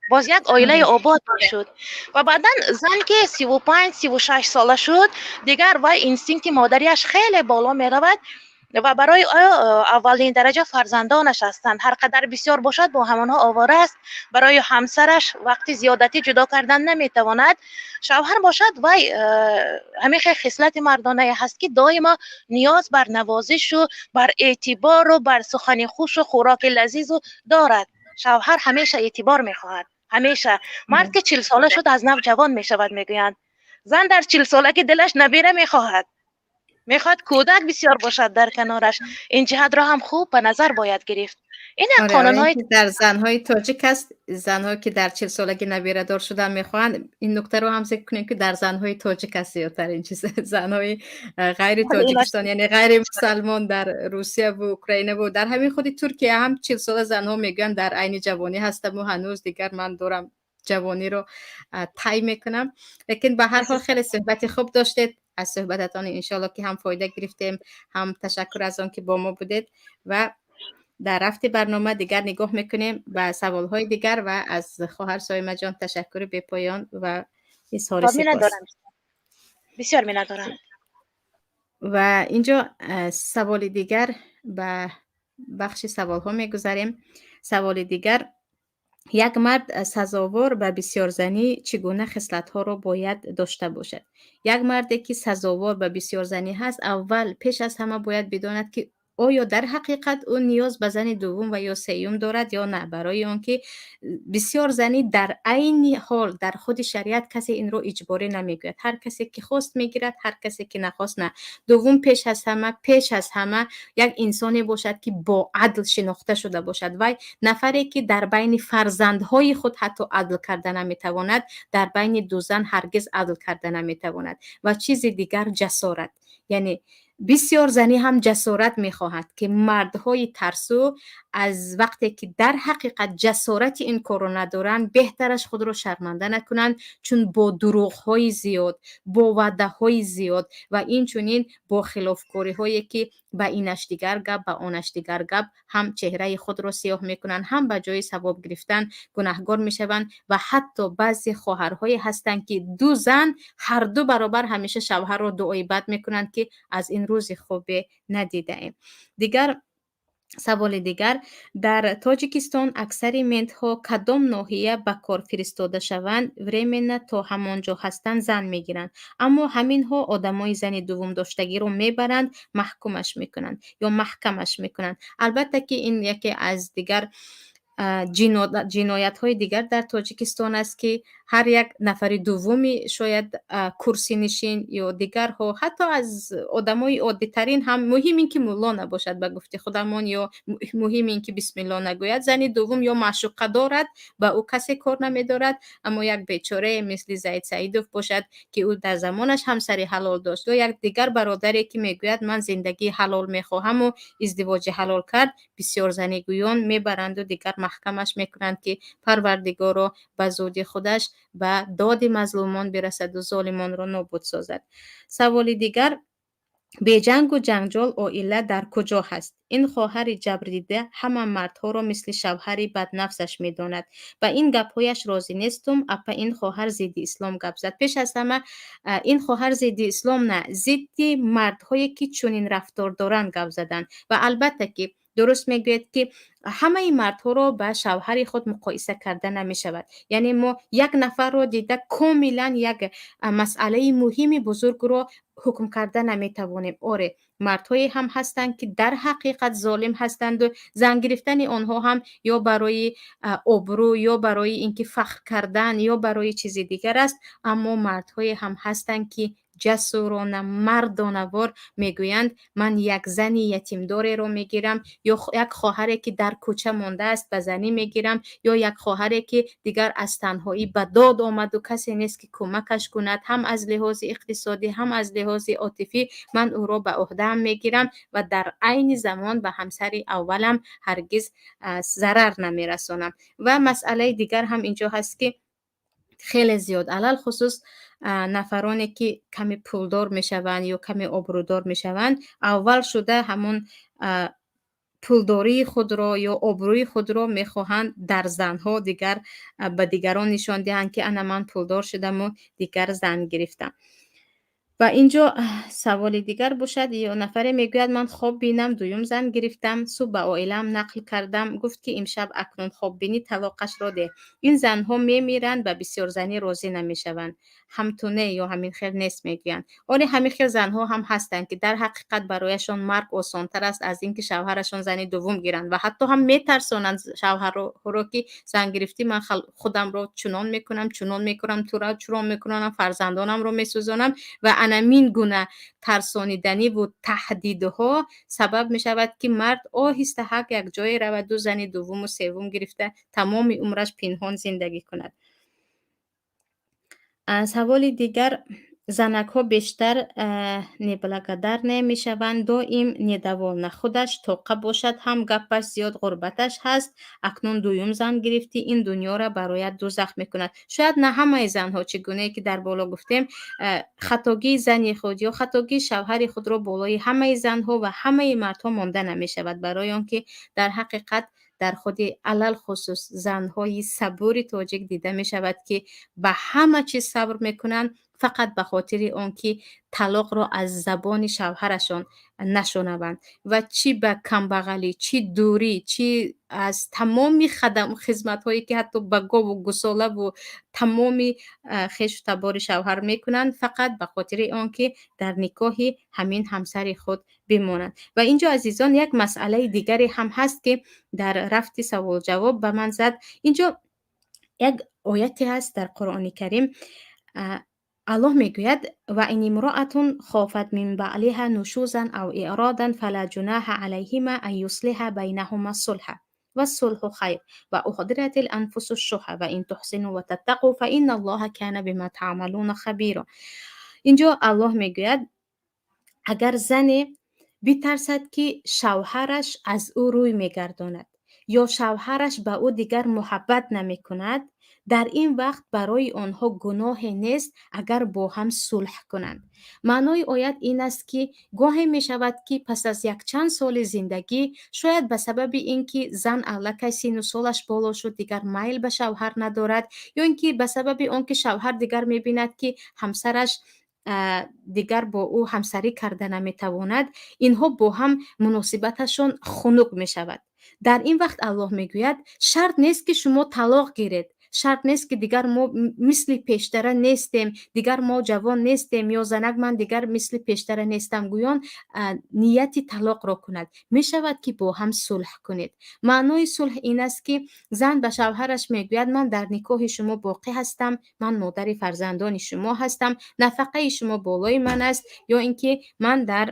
боз як оилаи обод мешуд. Ва баъдан зан ки 35, 36 сола шуд, дигар вай инстинкти модариаш хеле боло меравад ва барои ӯ аввалин дараҷа фарзандонаш ҳастанд. Ҳар қадар бисёр бошад, бо ҳамонҳо овора аст. Барои ҳамсараш вақти зиёдатӣ ҷудо кардан наметавонад. Шавҳар бошад, вай ҳамин хел хислати мардонае ҳаст, ки доимо ниёз бар навозишу бар эътибору бар сухани хушу хӯроки лазизу дорад. Шавҳар ҳамеша эътибор мехоҳад, ҳамеша. Мард ки 40 сола шуд, аз нав ҷавон мешавад, мегӯянд. Зан дар 40 солагӣ дилаш набира мехоҳад, мехоҳад кӯдак бисёр бошад дар канораш. Ин ҷиҳатро ҳам хуб ба назар бояд гирифт. Ин як қонунҳои Дар занҳои тоҷик аст, занҳое ки дар 40 солагӣ набирадор шудан мехоҳанд. Ин нуктаро ҳам зикр кунем, ки дар занҳои тоҷик аст зиёдтар ин чиз. Занҳои ғайри Тоҷикистон, яъне ғайри мусалмон, дар Русияву Украинаву дар ҳамин худи Туркия ҳам 40 сола занҳо мегӯянд, дар айни ҷавонӣ ҳастаму ҳанӯз дигар ман дорам ҷавониро тай мекунам. Лекин ба ҳар ҳол хеле суҳбати хуб доштед. Аз суҳбататон иншоалло ки ҳам фоида гирифтем, ҳам ташаккур аз он ки бо мо будед. Ва дар рафти барнома дигар нигоҳ мекунем ба саволҳои дигар ва аз хоҳар Соимаҷон ташаккури бепоён ва изҳори сипос. Бисёр миннатдорам. Ва инҷо саволи дигар, ба бахши саволҳо мегузарем. Саволи дигар: як мард сазовор ба бисёрзанӣ чӣ гуна хислатҳоро бояд дошта бошад? Як марде ки сазовор ба бисёрзанӣ ҳаст, аввал пеш аз ҳама бояд бидонад, ки оё дар ҳақиқат ӯ ниёз ба зани дуввум ва ё сеюм дорад ё на, барои он ки бисёрзанӣ дар айни ҳол дар худи шариат касе инро иҷборӣ намегӯяд. Ҳар касе ки хост, мегирад, ҳар касе ки нахост, на. Дуввум, пеш аз ҳама як инсоне бошад, ки бо адл шинохта шуда бошад. Вай нафаре ки дар байни фарзандҳои худ ҳатто адл карда наметавонад, дар байни ду зан ҳаргиз адл карда наметавонад. Ва чизи дигар, ҷасорат, яъне бисёрзанӣ ҳам ҷасорат мехоҳад, ки мардҳои тарсу аз вақте ки дар ҳақиқат ҷасорати ин корро надоранд, беҳтараш худро шарманда накунанд, чун бо дурӯғҳои зиёд, бо ваъдаҳои зиёд ва инчунин бо хилофкориҳое, ки ба инаш дигар гап, ба онаш дигар гап, ҳам чеҳраи худро сиёҳ мекунанд, ҳам ба ҷои савоб гирифтан гунаҳгор мешаванд. Ва ҳатто баъзе хоҳарҳое ҳастанд, ки ду зан, ҳарду баробар ҳамеша шавҳарро дуои бад мекунанд, ки аз ин рӯзи хубе надидаем. Дигар саволи дигар: дар Тоҷикистон аксари ментҳо кадом ноҳия ба кор фиристода шаванд, временно то ҳамон ҷо ҳастанд, зан мегиранд, аммо ҳаминҳо одамои зани дуввум доштагиро мебаранд, маҳкумаш мекунанд ё маҳкамаш мекунанд. Албатта ки ин яке аз дигар Ҷиноятҳои дигар дар Тоҷикистон аст, ки ҳар як нафари дуввуми шояд курсинишин ё дигарҳо, ҳатто аз одамои оддитарин ҳам, муҳим ин ки мулло набошад, ба гуфти худамон, ё муҳим ин ки бисмилло нагӯяд, зани дуввум ё маъшуқа дорад, ба ӯ касе кор намедорад. Аммо як бечорае мисли Заид Саидов бошад, ки ӯ дар замонаш ҳамсари ҳалол дошт, ё як дигар бародаре, ки мегӯяд, ман зиндагии ҳалол мехоҳаму издивоҷи ҳалол кард, бисёрзанигӯён мебаранду дигар маҳкамаш мекунанд, ки Парвардигоро ба зуди худаш ба доди мазлумон бирасаду золимонро нобуд созад. Саволи дигар: беҷангу ҷанҷол оила дар куҷо ҳаст? Ин хоҳари ҷабрдида ҳама мардҳоро мисли шавҳари баднафсаш медонад. Ба ин гапҳояш розӣ нестум, апа. Ин хоҳар зидди ислом гап зад. Пеш аз ҳама, ин хоҳар зидди ислом на, зидди мардҳое, ки чунин рафтор доранд, гап заданд. Ва албатта ки дуруст мегӯяд, ки ҳамаи мардҳоро ба шавҳари худ муқоиса карда намешавад. Яъне мо як нафарро дида комилан як масъалаи муҳими бузургро ҳукм карда наметавонем. Оре, мардҳое ҳам ҳастанд, ки дар ҳақиқат золим ҳастанду зан гирифтани онҳо ҳам ё барои обрӯ, ё барои ин ки фахр кардан, ё барои чизи дигар аст. Аммо мардҳое ҳам ҳастанд, ки ҷасурона, мардонавор мегӯянд, ман як зани ятимдореро мегирам, ё як хоҳаре, ки дар кӯча мондааст, ба занӣ мегирам, ё як хоҳаре, ки дигар аз танҳоӣ ба дод омаду касе нест, ки кӯмакаш кунад, ҳам аз лиҳози иқтисодӣ, ҳам аз лиҳози отифӣ, ман ӯро ба ӯҳдаам мегирам ва дар айни замон ба ҳамсари аввалам ҳаргиз зарар намерасонам. Ва масъалаи дигар ҳам инҷо ҳаст, ки хеле зиёд, алалхусус нафароне, ки каме пулдор мешаванд ё каме обрӯдор мешаванд, аввал шуда ҳамон пулдории худро ё обрӯи худро мехоҳанд дар занҳо дигар ба дигарон нишон диҳанд, ки ана ман пулдор шудаму дигар зан гирифтам. Ва инҷо саволи дигар бошад, ё нафаре мегӯяд, ман хоб бинам, дуюм зан гирифтам, субҳ ба оилаам нақл кардам, гуфт, ки имшаб акнун хоб бинӣ, талоқашро деҳ. Ин занҳо мемиранд, ба бисёрзанӣ розӣ намешаванд. Ҳамту не ё ҳамин хел нест, мегӯянд. Оре, ҳамин хел занҳо ҳам ҳастанд, ки дар ҳақиқат барояшон марг осонтар аст аз ин ки шавҳарашон зани дуввум гиранд, ва ҳатто ҳам метарсонанд шавҳарҳоро, ки зан гирифтӣ, ман худамро чунон мекунам, чунон мекунам, туро чунон мекунам, фарзандонамро месӯзонам. Ва анамин гуна тарсониданиву таҳдидҳо сабаб мешавад, ки мард оҳиста ҳақ як ҷое раваду зани дуввуму севум гирифта, тамоми умраш пинҳон зиндагӣ кунад. Саволи дигар: занакҳо бештар неблагодарные мешаванд, доим недовольна. Худаш тоқа бошад ҳам, гапаш зиёд, ғурбаташ ҳаст. Акнун дуюм зан гирифтӣ, ин дунёра бароят дузах мекунад. Шояд на ҳамаи занҳо, чӣ гунае ки дар боло гуфтем, хатогии зани худ ё хатогии шавҳари худро болои ҳамаи занҳо ва ҳамаи мардҳо монда намешавад, барои он ки дар ҳақиқат дар худи, алалхусус, занҳои сабури тоҷик дида мешавад, ки ба ҳама чиз сабр мекунанд, фақат ба хотири он ки талоқро аз забони шавҳарашон нашунаванд. Ва чӣ ба камбағалӣ, чӣ дурӣ, чӣ аз тамоми хизматҳое, ки ҳатто ба гову гусолаву тамоми хешу табори шавҳар мекунанд, фақат ба хотири он ки дар никоҳи ҳамин ҳамсари худ бимонанд. Ва инҷо, азизон, як масъалаи дигаре ҳам ҳаст, ки дар рафти саволҷавоб ба ман зад. Инҷо як ояте ҳаст дар Қуръони Карим. Аллоҳ мегӯяд: وإن امرأة خافت من بعلها نشوزا أو إعراضا فلا جناح عليهما أن يصلحا بينهما صلحا والصلح خير وأحضرت الأنفس الشح وإن تحسنوا وتتقوا فإن الله كان بما تعملون خبيرا. Инҷо Аллоҳ мегӯяд, агар зане битарсад, ки шавҳараш аз ӯ рӯй мегардонад ё шавҳараш ба ӯ дигар муҳаббат намекунад, дар ин вақт барои онҳо гуноҳе нест, агар бо ҳам сулҳ кунанд. Маънои оят ин аст, ки гоҳе мешавад, ки пас аз якчанд соли зиндагӣ, шояд ба сабаби ин ки зан аллакай сину солаш боло шуд, дигар майл ба шавҳар надорад, ё ин ки ба сабаби он ки шавҳар дигар мебинад, ки ҳамсараш дигар бо ӯ ҳамсарӣ карда наметавонад, инҳо бо ҳам муносибаташон хунук мешавад. Дар ин вақт Аллоҳ мегӯяд, шарт нест, ки шумо талоқ гиред. Шарт нест, ки дигар мо мисли пештара нестем, дигар мо ҷавон нестем ё занак ман дигар мисли пештара нестам гӯён нияти талоқро кунад. Мешавад, ки бо ҳам сулҳ кунед. Маънои сулҳ ин аст, ки зан ба шавҳараш мегӯяд: ман дар никоҳи шумо боқӣ ҳастам, ман модари фарзандони шумо ҳастам, нафақаи шумо болои ман аст ё ин ки ман дар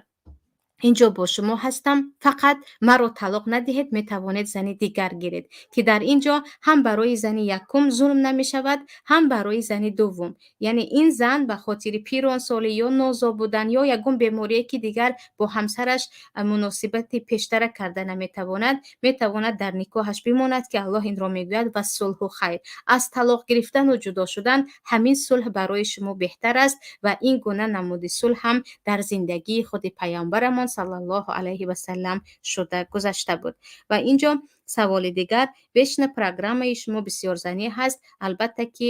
инҷо бо шумо ҳастам, фақат маро талоқ надиҳед, метавонед зани дигар гиред. Ки дар ин ҷо ҳам барои зани якум зулм намешавад, ҳам барои зани дуввум. Яъне ин зан ба хотири пиронсолӣ ё нозо будан ё ягон беморие, ки дигар бо ҳамсараш муносибати пештара карда наметавонад, метавонад дар никоҳаш бимонад, ки Аллоҳ инро мегӯяд: вассулҳу хайр. Аз талоқ гирифтану ҷудо шудан ҳамин сулҳ барои шумо беҳтар аст. Ва ин гуна намуди сулҳ ҳам дар зиндагии худи паёмбарамон саллаллоҳу алайҳи васаллам шуда гузашта буд. Ва инҷо саволи дигар: вечно программаи шумо бисёрзанӣ ҳаст. Албатта, ки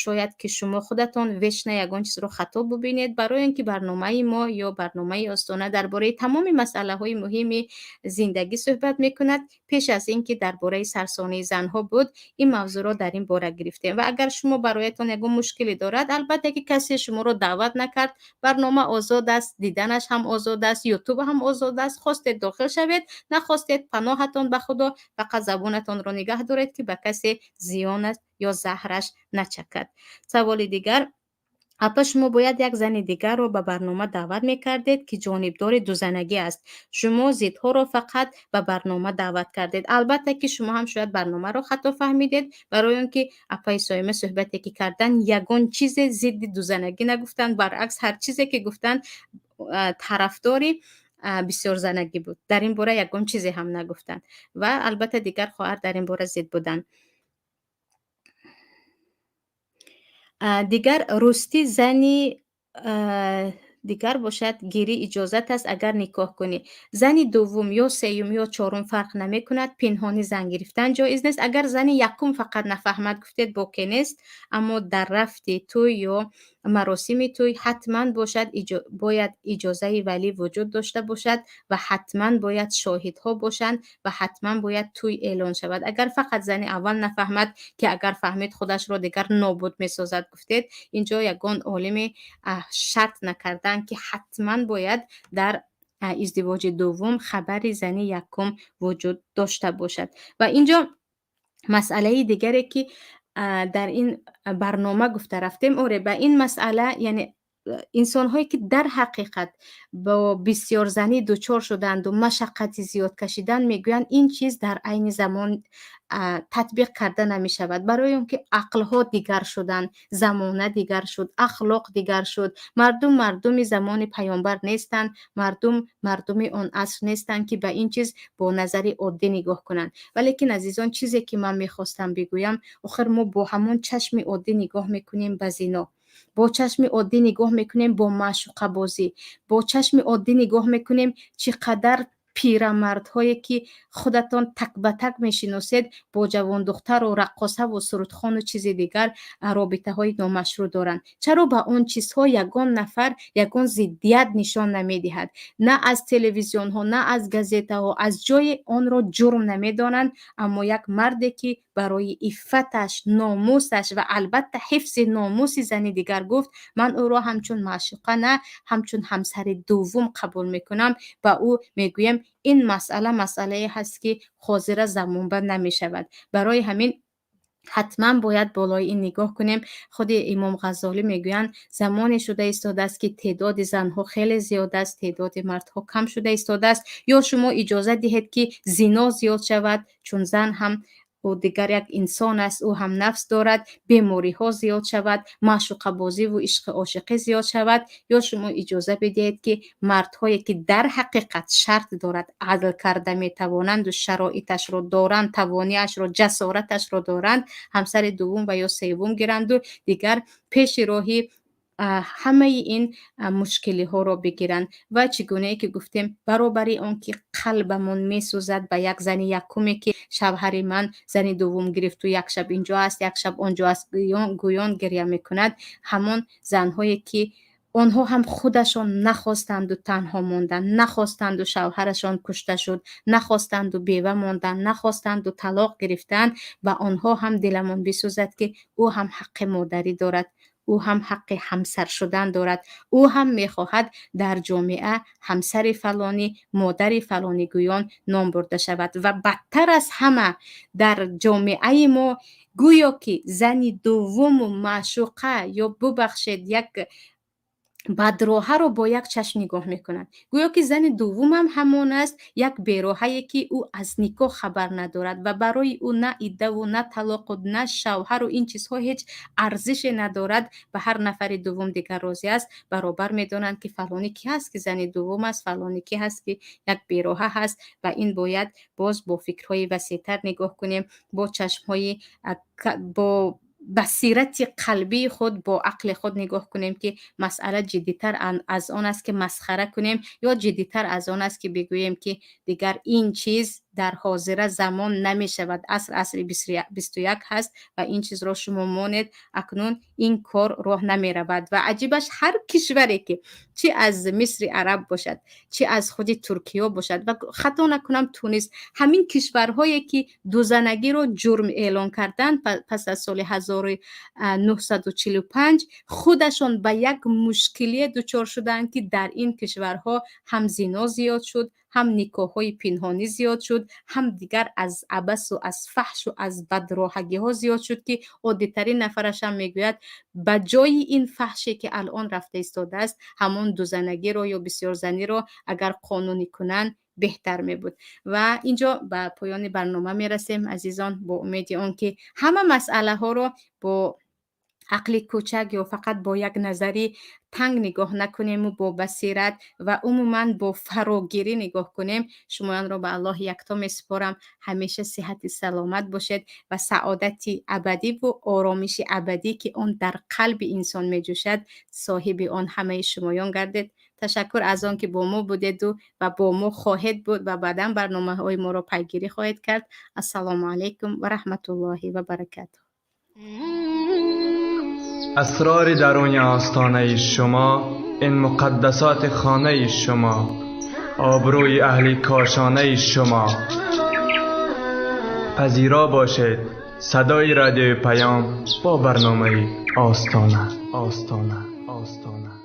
шояд ки шумо худатон вечно ягон чизро хато бубинед, барои он ки барномаи мо ё барномаи Остона дар бораи тамоми масъалаҳои муҳими зиндагӣ суҳбат мекунад. Пеш аз ин ки дар бораи сарсонии занҳо буд, ин мавзӯъро дар ин бора гирифтем. Ва агар шумо бароятон ягон мушкиле дорад, албатта ки касе шуморо даъват накард, барнома озод аст, диданаш ҳам озод аст, ютуб ҳам озод аст. Хостед, дохил шавед, нахостед, паноҳатон ба Худо, фақат забонатонро нигаҳ доред, ки ба касе зиёнат ё заҳраш начакад. Саволи дигар: апа, шумо бояд як зани дигарро ба барнома даъват мекардед, ки ҷонибдори дузанагӣ аст. Шумо зидҳоро фақат ба барнома даъват кардед. Албатта ки шумо ҳам шояд барномаро хато фаҳмидед, барои он ки апаи Соима суҳбате ки карданд, ягон чизе зидди дузанагӣ нагуфтанд, баръакс, ҳар чизе ки гуфтанд, тарафдори бисёрзанагӣ буд. Дар ин бора ягон чизе ҳам нагуфтанд. Ва албатта дигар хоҳар дар ин бора зид буданд. Дигар рӯстӣ зани дигар бошад, гирӣ иҷозат аст, агар никоҳ кунӣ. Зани дуввум ё сеюм ё чорум фарқ намекунад, пинҳонӣ зан гирифтан ҷоиз нест. Агар зани якум фақат нафаҳмад, гуфтед, боке нест, аммо дар рафти тӯй ё маросими тӯй ҳатман бошад, бояд иҷозаи валӣ вуҷуд дошта бошад ва ҳатман бояд шоҳидҳо бошанд ва ҳатман бояд тӯй эълон шавад. Агар фақат зани аввал нафаҳмад, ки агар фаҳмид, худашро дигар нобуд месозад, гуфтед, инҷо ягон олиме шарт накарданд, ки ҳатман бояд дар издивоҷи дуввум хабари зани якум вуҷуд дошта бошад. Ва инҷо масъалаи дигаре, ки дар ин барнома гуфта рафтем, оре, ба ин масъала, яъне инсонҳое ки дар ҳақиқат бо бисёрзанӣ дучор шуданду машаққати зиёд кашиданд, мегӯянд, ин чиз дар айни замон татбиқ карда намешавад, барои он ки ақлҳо дигар шуданд, замона дигар шуд, ахлоқ дигар шуд, мардум мардуми замони паёмбар нестанд, мардум мардуми он аср нестанд, ки ба ин чиз бо назари оддӣ нигоҳ кунанд. Валекин, азизон, чизе ки ман мехостам бигӯям: охир мо бо ҳамон чашми оддӣ нигоҳ мекунем ба зино, бо чашми оддӣ нигоҳ мекунем бо маъшуқабозӣ, бо чашми оддӣ нигоҳ мекунем, чӣ қадар пирамардҳое, ки худатон так ба так мешиносед, бо ҷавондухтару раққосаву сурудхону чизи дигар робитаҳои номашрӯъ доранд. Чаро ба он чизҳо ягон нафар ягон зиддият нишон намедиҳад? На аз телевизионҳо, на аз газетаҳо, аз ҷое онро ҷурм намедонанд. Аммо як марде, ки барои иффаташ, номусаш ва албатта ҳифзи номуси зани дигар гуфт: ман ӯро ҳамчун маъшуқа на, ҳамчун ҳамсари дуввум қабул мекунам, ба ӯ мегӯем, ин масъала масъалае ҳаст, ки ҳозира замонба намешавад. Барои ҳамин ҳатман бояд болои ин нигоҳ кунем. Худи Имом Ғаззолӣ мегӯянд, замоне шуда истодааст, ки теъдоди занҳо хеле зиёд аст, теъдоди мардҳо кам шуда истодааст. Ё шумо иҷоза диҳед, ки зино зиёд шавад, чун зан ҳам ӯ дигар як инсон аст, ӯ ҳам нафс дорад, бемориҳо зиёд шавад, маъшуқабозиву ишқи ошиқӣ зиёд шавад, ё шумо иҷоза бидиҳед, ки мардҳое, ки дар ҳақиқат шарт дорад, адл карда метавонанду шароиташро доранд, тавониашро, ҷасораташро доранд, ҳамсари дуввум ва ё севум гиранду дигар пеши роҳи ҳамаи ин мушкилиҳоро бигиранд. Ва чӣ гунае ки гуфтем, баробари он ки қалбамон месӯзад ба як зани якуме, ки шавҳари ман зани дуввум гирифту як шаб инҷо аст, як шаб онҷо аст, гӯён гиря мекунад, ҳамон занҳое, ки Онҳо ҳам худашон нахостанду танҳо монданд, нахостанду шавҳарашон кушта шуд, нахостанду бева монданд, нахостанду талоқ гирифтанд. Ба онҳо ҳам диламон бисӯзад, ки ӯ ҳам ҳаққи модарӣ дорад, ӯ ҳам ҳаққи ҳамсар шудан дорад, ӯ ҳам мехоҳад дар ҷомеа ҳамсари фалонӣ, модари фалонӣ гӯён ном бурда шавад. Ва бадтар аз ҳама, дар ҷомеаи мо гӯё ки зани дуввуму маъшуқа ё, бубахшед, як бадроҳаро бо як чашм нигоҳ мекунанд. Гӯё ки зани дуввумам ҳамон аст, як бероҳае, ки ӯ аз никоҳ хабар надорад ва барои ӯ на иддаву на талоқу на шавҳару ин чизҳо ҳеҷ арзише надорад. Ба ҳар нафари дуввум дигар розӣ аст. Баробар медонанд, ки фалонӣ ки ҳаст, ки зани дуввум аст, фалонӣ ки ҳаст, ки як бероҳа ҳаст. Ва ин бояд боз бо фикрҳои васеътар нигоҳ кунем, бо чашмҳои, бо басирати қалбии худ, бо ақли худ нигоҳ кунем, ки масъала ҷиддитар аз он аст, ки масхара кунем, ё ҷиддитар аз он аст, ки бигӯем, ки дигар ин чиз дар ҳозира замон намешавад. Аср асри 21 ҳаст ва ин чизро шумо монед, акнун ин кор роҳ намеравад. Ва аҷибаш, ҳар кишваре ки, чӣ аз Мисри араб бошад, чӣ аз худи Туркиё бошад ва, хато накунам, Тунис, ҳамин кишварҳое ки дузанагиро ҷурм эълон карданд пас аз соли 1945, худашон ба як мушкилие дучор шуданд, ки дар ин кишварҳо ҳам зино зиёд шуд, ҳам никоҳҳои пинҳонӣ зиёд шуд, ҳам дигар аз абасу аз фаҳшу аз бадроҳагиҳо зиёд шуд, ки оддитарин нафараш ҳам мегӯяд: ба ҷои ин фаҳше, ки алон рафта истодааст, ҳамон дузанагиро ё бисёрзаниро агар қонунӣ кунанд, беҳтар мебуд. Ва инҷо ба поёни барнома мерасем, азизон, бо умеди он ки ҳама масъалаҳоро бо ақли кӯчак ё фақат бо як назари танг нигоҳ накунему бо басират ва умуман бо фарогирӣ нигоҳ кунем. Шумоёнро ба Аллоҳи якто месупорам. Ҳамеша сиҳати саломат бошед ва саодати абадиву оромиши абадӣ, ки он дар қалби инсон меҷӯшад, соҳиби он ҳамаи шумоён гардед. Ташаккур аз он ки бо мо будеду ва бо мо хоҳед буд ва баъдан барномаҳои моро пайгирӣ хоҳед кард. Ассалому алайкум ва раҳматуллоҳи ва баракатуҳ. اسرار درون آستانه شما، این مقدسات خانه شما، آبروی اهل کاشانه شما. پذیرا باشید صدای رادیوی پیام با برنامه آستانه، آستانه، آستانه.